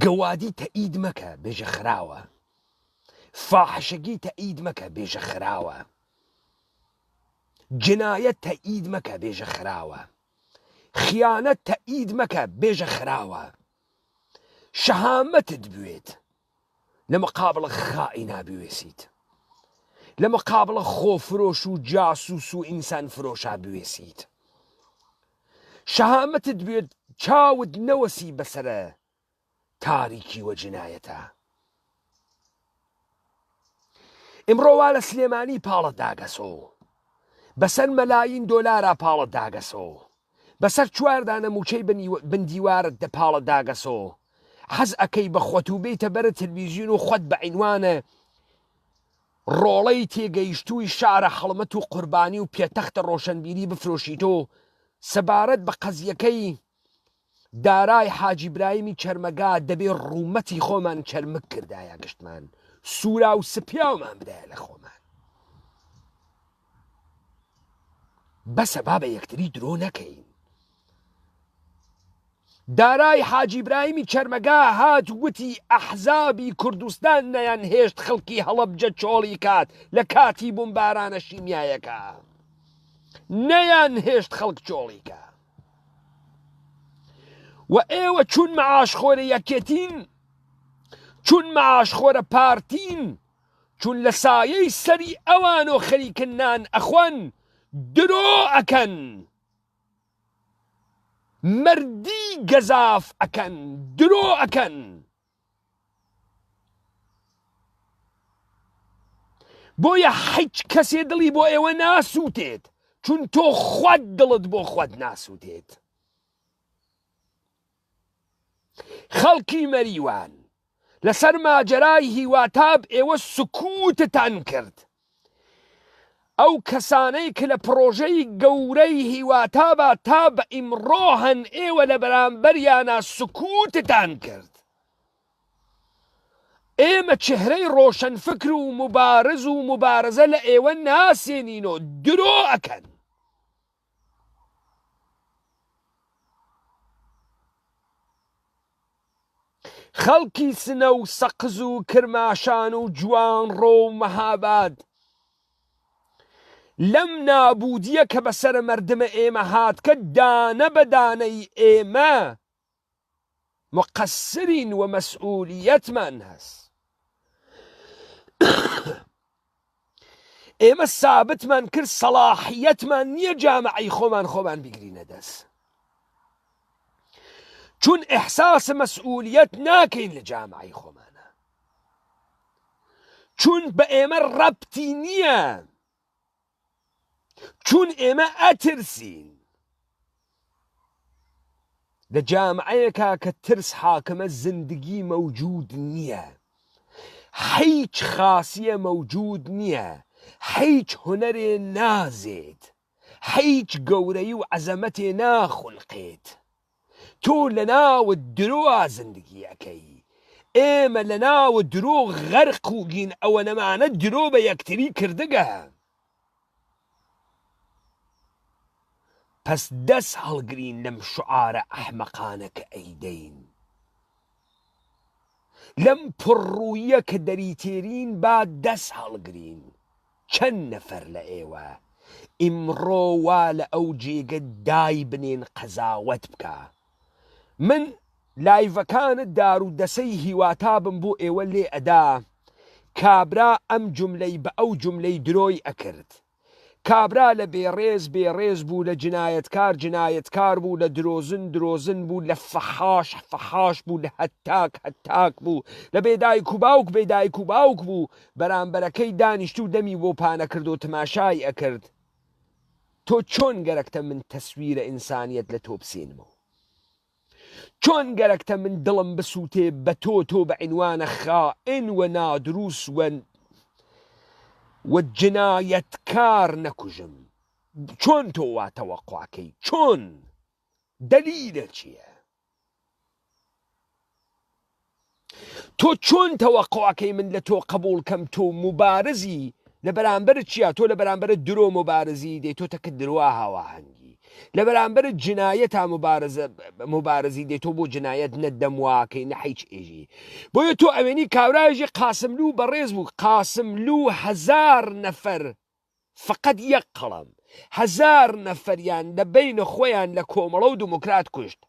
Speaker 1: گەوادی تەئید مەکە بێژە خراوە. فاحشەگی تەئید مەکە بێژە خراوە. جنایەت تەئید مەکە بێژە خراوە خیانەت تەئید مەکە بێژە خراوە شەهامەتت بوێت لە مقابڵە خائینا بوێسیت لە مقابڵە خۆفرۆش و جاسوس و ئینسان فرۆشا بوێسیت شەهامەتت بوێت چاوت نەوەسی بەسەرە تاریکی و جنایەتە. ئمڕۆ وا لە سلێمانی پاڵە داگەسۆ بەسەر مەلاین دۆلارا پاڵە داگەسۆ بەسەر چواردانە موچەی بن دیوارت دە پاڵە داگەسۆ حەز ئەکەی بە خۆت و بێیتە بەرە تلویزیون و خۆت بە عینوانە ڕۆڵەی تێگەیشتووی شارە هەڵمەت و قوربانی و پێتەختە ڕۆشەنبیری بفرۆشیتۆ سەبارەت بە قەزیەکەی دارای حاجی برایمی چەرمەگا دەبێ ڕوومەتی خۆمان چەرمگ کردایە گشتمان سوورا و سپیاومان بدایە لە خۆمان بەسە با بە یەکتری درۆ نەکەین دارای حاجی برایمی چەرمەگا هات وتی ئەحزابی کوردستان نەیان هێشت خەڵکی هەڵەبجە چۆڵی کات لە کاتی بومبارانە شیمیایەکە نەیان هێشت خەڵک چۆڵی کە و ئێوە چون معاشخۆرە یەکێتین چون معاشخۆرە پارتین چون لە سایەی سەری ئەوان و خەریکن نان ئەخۆن درۆ ئەکەن مردی گەزاف ئەکەن درۆ ئەکەن بۆیە حیچ کەسێ دڵی بۆ ئێوە ناسووتێت چون تۆ خۆت دڵت بۆ خۆت ناسووتێت خەڵکی مەریوان لەسەر ماجەرای هیواتاب ئێوە سکوتتان کرد. ئەو کەسانەی کە لە پڕۆژەی گەورەی هیواتابا تا بە ئیمڕۆ هەن ئێوە لە بەرامبەریانا سکوتتان کرد. ئێمە چهرەی ڕۆشەنفکر و موبارز و موبارزە لە ئێوە ناسێنینۆ درۆ ئەکەن. خەڵکی سنە و سەقز و کرماشان و جوانڕۆ و مەهاباد لەم نابوودیە کە بەسەر مەردمە ئێمە هاتکە دانە بە دانەی ئێمە مقصرین و مەسئولیەتمان هەس. ئێمە سابتمان کرد سەڵاحیەتمان نییە جامعەی خۆمان خۆمان بیگرینە دەست چون ئیحساس مەسئولیەت ناکەین لە جامعەی خۆمانە چون بە ئێمە ڕەبتی نییە چون ئێمە ئەترسین لە جامعەیەکا کە ترس حاکمە زندگی مەوجود نییە هیچ خاسیە مەوجود نییە هیچ هونەرێ نازێت هیچ گەورەی و عەزەمەتێ ناخولقێت تۆ لەناو درۆا زندگی ئەکەی ئێمە لەناو درۆ غەرق و گین ئەوەنەمانە درۆ بە یەکتری کردگە پەس دەس هەڵگرین لەم شعارە ئەحمەقانە کە ئەیدەین لەم پڕڕوویە کە دەریتێرین با دەس هەڵگرین چەند نەفەر لە ئێوە ئیمڕۆ وا لە ئەو جێگە دای بنێن قەزاوەت بکا من لایڤەکانت دارو دەسەی هیواتابم بۆ ئێوە لێ ئەدا کابرا ئەم جوملەی بە ئەو جوملەی درۆی ئەکرد کابرا لە بێڕێز بێڕێز بوو لە جنایەتکار جنایەتکار بوو لە درۆزن درۆزن بوو لە فەحاش فەحاش بوو لە هەتاک هەتاک بوو لە بێ دایک و باوک بێ دایک و باوک بوو بەرامبەرەکەی دانیشتوو دەمی بۆ پانەکرد و تماشای ئەکرد تۆ چۆن گەرەکتە من تەسویرە ئینسانیەت لە تۆ بسێنمەوە چۆن گەرەکتە من دڵم بسوتێ بە تۆ تۆ بە عینوانە خائن و نادروس و و جنایەتکار نەکوژم چۆن تۆ وا تەوەقوعکەی چۆن دەلیلە چیە؟ تۆ چۆن تەوەقوعەکەی من لە تۆ قبوڵ کەم تۆ موبارزی لە بەرامبەر چیا تۆ لە بەرامبەر درۆ موبارزی دەی تۆ تەکە دروا هاواهەنگی لە بەرامبەر جنایەتا مبارزە مبارزی دەی تۆ بۆ جنایەت نە دەمواکەی نە هیچ ئێژی بۆیە تۆ ئەوێنی کاورایژی قاسملوو بەڕێز بوو قاسملوو هەزار نەفەر فقط یەک قەڵەم هەزار نەفەریان لە بەین خۆیان لە کۆمەڵە و دموکرات کوشت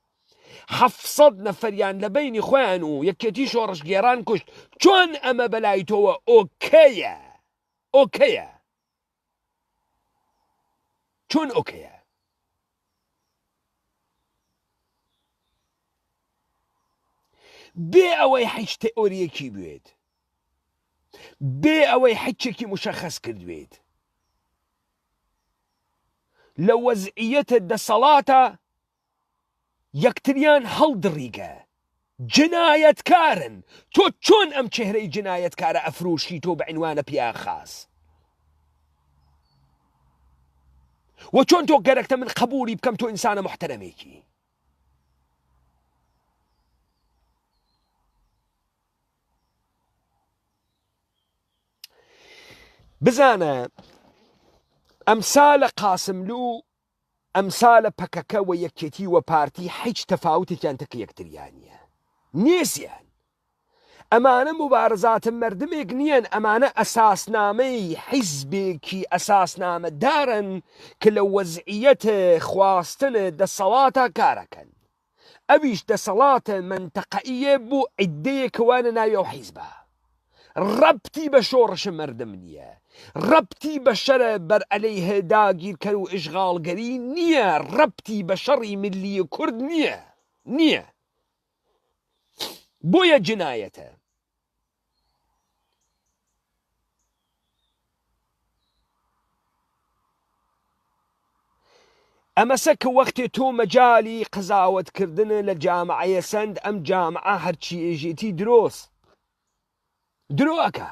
Speaker 1: 700 نەفەریان لە بەینی خۆیان و یەکێتی شۆڕشگێڕان کوشت چۆن ئەمە بەلای تۆوە ئۆکەیە ئۆکەیە چۆن ئۆکەیە بێ ئەوەی هیچ تئۆریەکی بوێت بێ ئەوەی حچێکی مشەخەس کردوێت لە وەزعیەتە دەسەڵاتە یەکتریان هەڵدڕیگە جنایەتکارن تۆ چۆن ئەم چهرەی جنایەتکارە ئەفرۆشی تۆ بە عنوانە پیاخاس وە چۆن تۆ گەرەکتە من قبولی بکەم تۆ ئینسانە محتەرەمێکی بزانە ئەمسالە قاسملوو ئەمسالە پەکەکە وە یەکێتی وە پارتی هیچ تەفاوتێکیان تەک یەکتریان نییە نێزیان ئەمانە موبارزاتە مەردمێک نییەن ئەمانە ئەساسنامەی حیزبێکی ئەساسنامەدارن کە لە وەزعیەت خواستن دەسەڵاتە کارەکەن ئەویش دەسەڵاتە مەنتەقەییە بۆ عیدەیەک کە وانە ناوی ئەو حیزبە ڕەبتی بە شۆڕش مەردم نییە ڕەبتی بە شەرە بەر عەلەیه داگیرکەر و ئیشغاڵگەری نییە ڕەبتی بە شەڕی ملی کورد نییە نییە بۆیە جنایەتە ئەمەسە کە وەختێ تۆ مەجالی قزاوەت کردنە لە جامعەیە سەند ئەم جامعە هەرچی ئێژێتی درۆس درۆ ئەکا.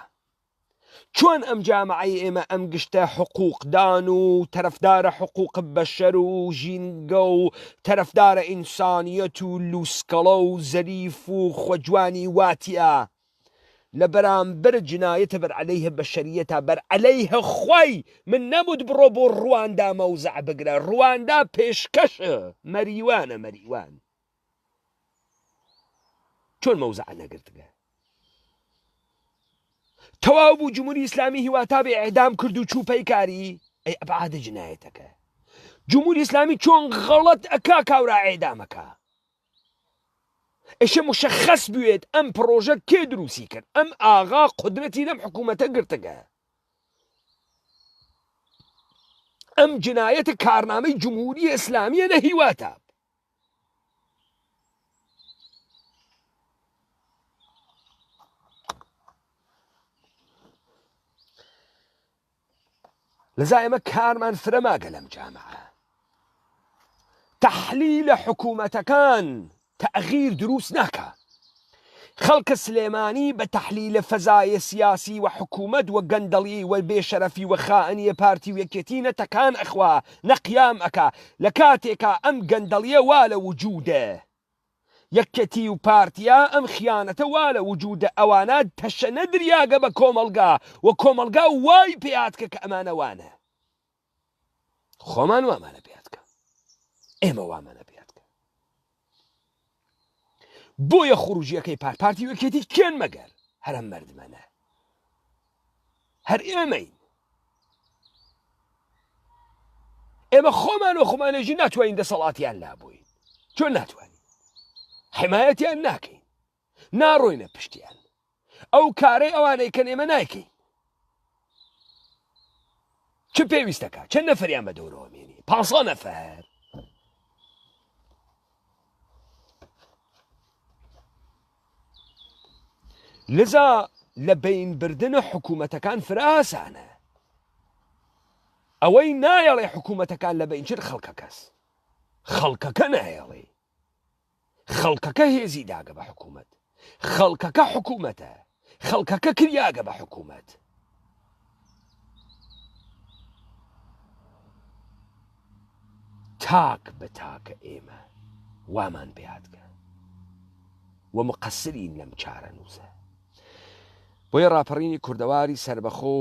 Speaker 1: چۆن ئەم جامعەی ئێمە ئەم گشتە حقوقدان و تەرەفدارە حقوق بەشەر و ژینگە و تەرەفدارە ئینسانیەت و لوسکەڵە و زەریف و خۆجوانی واتیا لە بەرامبەر جنایەتە بەر عەلەیه بەشەریەتا بەر عەلەیه خوای من نەموت بڕۆ بۆ ڕواندا مەوزع بگرە ڕواندا پێشکەشە مەریوانە مەریوان چۆن مەوزع نەگرتگە تەواو بوو جمهوری ئیسلامی هیواتا بێ ئەعدام کرد و چوو پەیکاری ئەی ئەبعادە جنایەتەکە جمهوری ئیسلامی چۆن غەڵەت ئەکا کاورا ئەعدامەکە ئەشێ مشەخەس بوێت ئەم پڕۆژە کێ دروستی کرد ئەم ئاغا قودرەتی لەم حکوومەتە گرتگە ئەم جنایەتە کارنامەی جمهوری ئیسلامیە نە هیواتە لەزا ئێمە کارمان فرە ماگە لەم جامعە تەحلیلە حکوومەتەکان تەغییر دروست ناکا خەڵکە سلێمانی بە تەحلیلە فەزایە سیاسی و حکوومەت و گەندەڵی و بێشەرەفی و خائنیە پارتی و یەکێتی نە تەکان ئەخوا نە قیام ئەکا لە کاتێکا ئەم گەندەڵیە وا لە وجودە یەکیەتی و پارتیا ئەم خیانەتە وا لە وجودە ئەوانە تەشەنە دریاگە بە کۆمەڵگا و کۆمەڵگا وای پێ هاتکە کە ئەمانە وانە خۆمان وامانە پێ هاتکە ئێمە وامانە پێ هاتکە بۆیە خروجیەکەی پار پارتی وەکێتی کێن مەگەر هەرم مردمەنە هەر ئێمەین ئێمە خۆمان و خۆمانێژی ناتوانین دەسەڵاتیان لابووین چۆن ناتوانین حمایەتیان ناکەین ناڕۆینە پشتیان ئەو کارەی ئەوانەی کەن ئێمە نایکەین چ پێویستەکە چەند نەفریان بە دەورەوە مێنی پ نەفەر لذا لە بەین بردنە حکوومەتەکان فرە ئاسانە ئەوەی نایەڵێ حکوومەتەکان لە بەین چن خەڵکەکەس خەڵکەکە نایەڵێ خەڵکەکە هێزی داگە بە حکوومەت خەڵکەکە حکوومەتە خەڵکەکە کریاگە بە حکوومەت تاک بە تاکە ئێمە وامان پێهاتگە و مقەسرین لەم چارەنووسە. بۆیە ڕاپەڕینی کوردەواری سەربەخۆ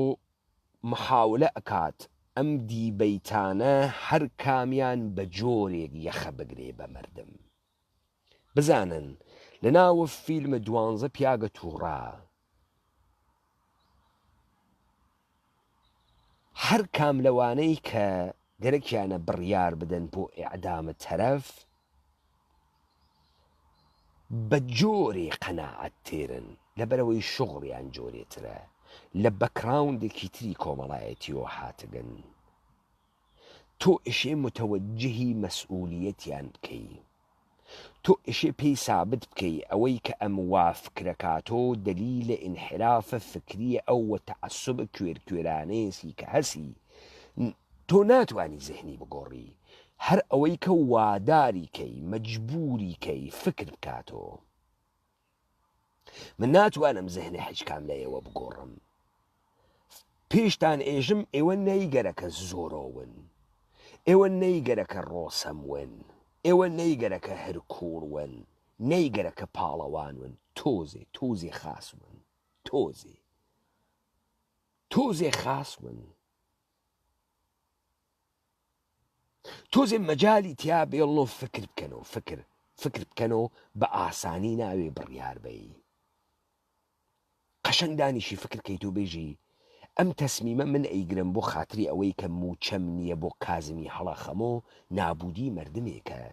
Speaker 1: محاولە ئەکات ئەم دیبەیتانە هەر کامیان بە جۆرێک یەخە بگرێ بە مەردم. بزانن لە ناوە فیلمە دوانزە پیاگە تووڕە هەر کام لەوانەی کە گەرەکیانە بڕیار بدەن بۆ ئیعدام تەرەف بە جۆرێ قەناعەت تێرن لەبەرئەوەی شوغڵیان جۆرێ ترە لە بەکراوندێکی تری کۆمەڵایەتیەوە هاتگن تۆ ئەشێ متەوەجهی مەسئولیەتیان بکەی تۆ ئەشێ پێی سابت بکەی ئەوەی کە ئەم وا فکرەکاتۆ دەلیلە ئینحرافە فکریە ئەو وە تەعەسوبە کوێر کوێرانەیەسی کە هەسی تۆ ناتوانی زهنی بگۆڕی هەر ئەوەی کە واداری کەی مەجبوری کەی فکر بکاتۆ من ناتوانم زهنی حیچ کام لە ئێوە بگۆڕم پێشتان ئێژم ئێوە نەیگەرەکە زۆرۆون ئێوە نەیگەرەکە ڕۆسەمون ئێوە نەیگەرەکە هەرکوڵون نەیگەرەکە پاڵەوانون تۆزێ تۆزێ خاسون تۆزێ تۆزێ خاسون تۆزێ مەجالی تیا بێڵن و فکر بکەنەوە فکر فکر بکەنەوە بە ئاسانی ناوێ بڕیار بەی قەشەنگ دانیشی فکر کەیت و بێژی ئەم تەسمیمە من ئەیگرم بۆ خاتری ئەوەی کە موچەم نییە بۆ کازمی هەڵەخەمۆ نابودی مردمێکە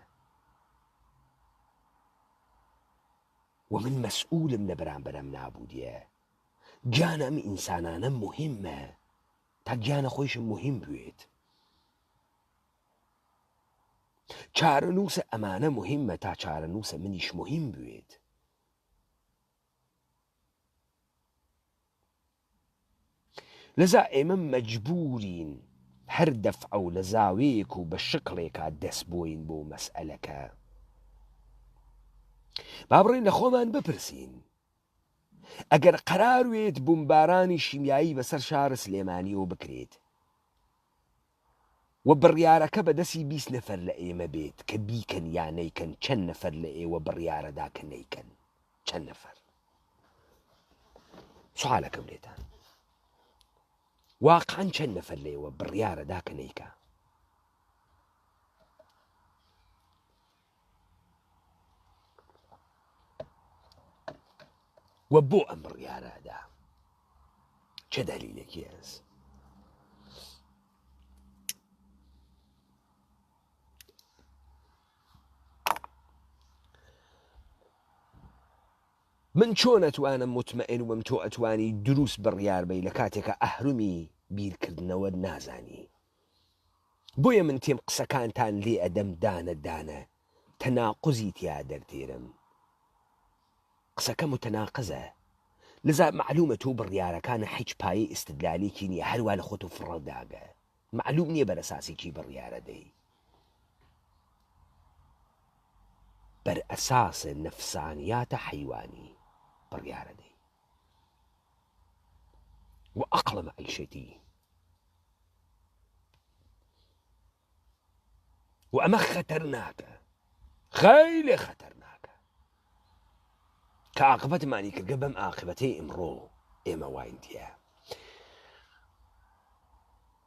Speaker 1: و من مەسئولم لە بەرامبەر ئەم نابودیە گیانە ئەم ئینسانانە مهمە تا گیانە خۆیشم مهم بوێت چارەنووسە ئەمانە مهمە تا چارەنووسە منیش مهم بوێت لەزا ئێمە مەجبورین هەر دەفعە و لە زاوەیەک و بە شکڵێکا دەست بۆین بۆ مەسئەلەکە با بڕین لە خۆمان بپرسین. ئەگەر قەرار وێت بومبارانی شیمیایی بەسەر شار سلێمانیەوە بکرێت و بڕیارەکە بە دەسی 20 نەفەر لە ئێمە بێت کە بیکەن یا نەیکەن چەند نەفەر لە ئێوە بڕیارەدا کە نەیکەن چەند نەفەر سوالەکەم لێتان واقعا چەند نەفەر لە ئێوە بڕیارەدا کە نەیکا و بۆ ئەم بڕیارەدا چه دەلیلێکی هەس من چۆن ئەتوانم مطمئن بم تۆ ئەتوانی دروست بڕیار بەی لە کاتێکە ئەهرمی بیرکردنەوەت نازانی بۆیە من تێم قسەکانتان لێ ئەدەم دانە دانە تەناقوزی تیا دەردێرم قسەکە متناقزە لذا مەعلومە تۆ بڕیارەکانە حیچ پایەی ئیستدلالێکی نیە هەروا لە خۆتۆ فڕە داگە مەعلوم نیە بەرەساسی کی بڕیارە دەی بەر ئەساس نەفسانیاتە حەیوانی بڕیارە دەی و ئەقڵە مەعیشەتی و ئەمە خەتەرناکە خەیلێ خەتەرناکە کە عاقبەتمانی کردگە بەم عاقبەتەی ئمڕۆ ئێمە واین تیا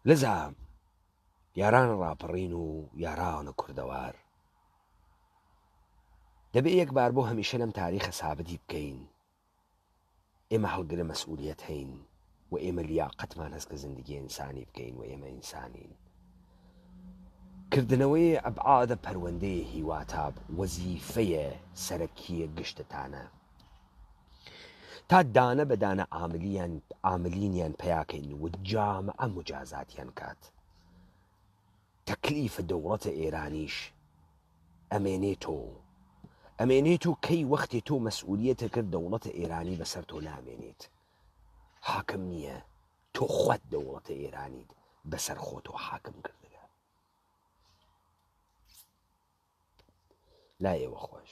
Speaker 1: لەزا یاران ڕاپەڕین و یارانە کوردەوار دەبێ یەک بار بۆ هەمیشە لەم تاریخە سابتی بکەین ئێمە هەڵگرە مەسئولیەت هەین و ئێمە لیاقەتمان هەس کە زندگی ئینسانی بکەین و ئێمە ئینسانین. کردنەوەێ ئەبعادە پەروەندەێ هیواتاب وەزیفەێ سەرەکیێ گشتتانە تا دانە بە دانە عاملیان عاملینیان پەیا کەین و جامعە مجازاتیان کات. تەکلیف دەوڵەتە ئێرانیش ئەمێنێتۆ ئەمێنێتۆ کەی وەختێ تۆ مەسئولیەتە کرد دەوڵەتە ئێرانی بەسەر تۆ نامێنێت حاکم نییە تۆ خۆت دەوڵەتە ئێرانیت بەسەر خۆتۆ حاکم کردگە لای ئێوە خۆش.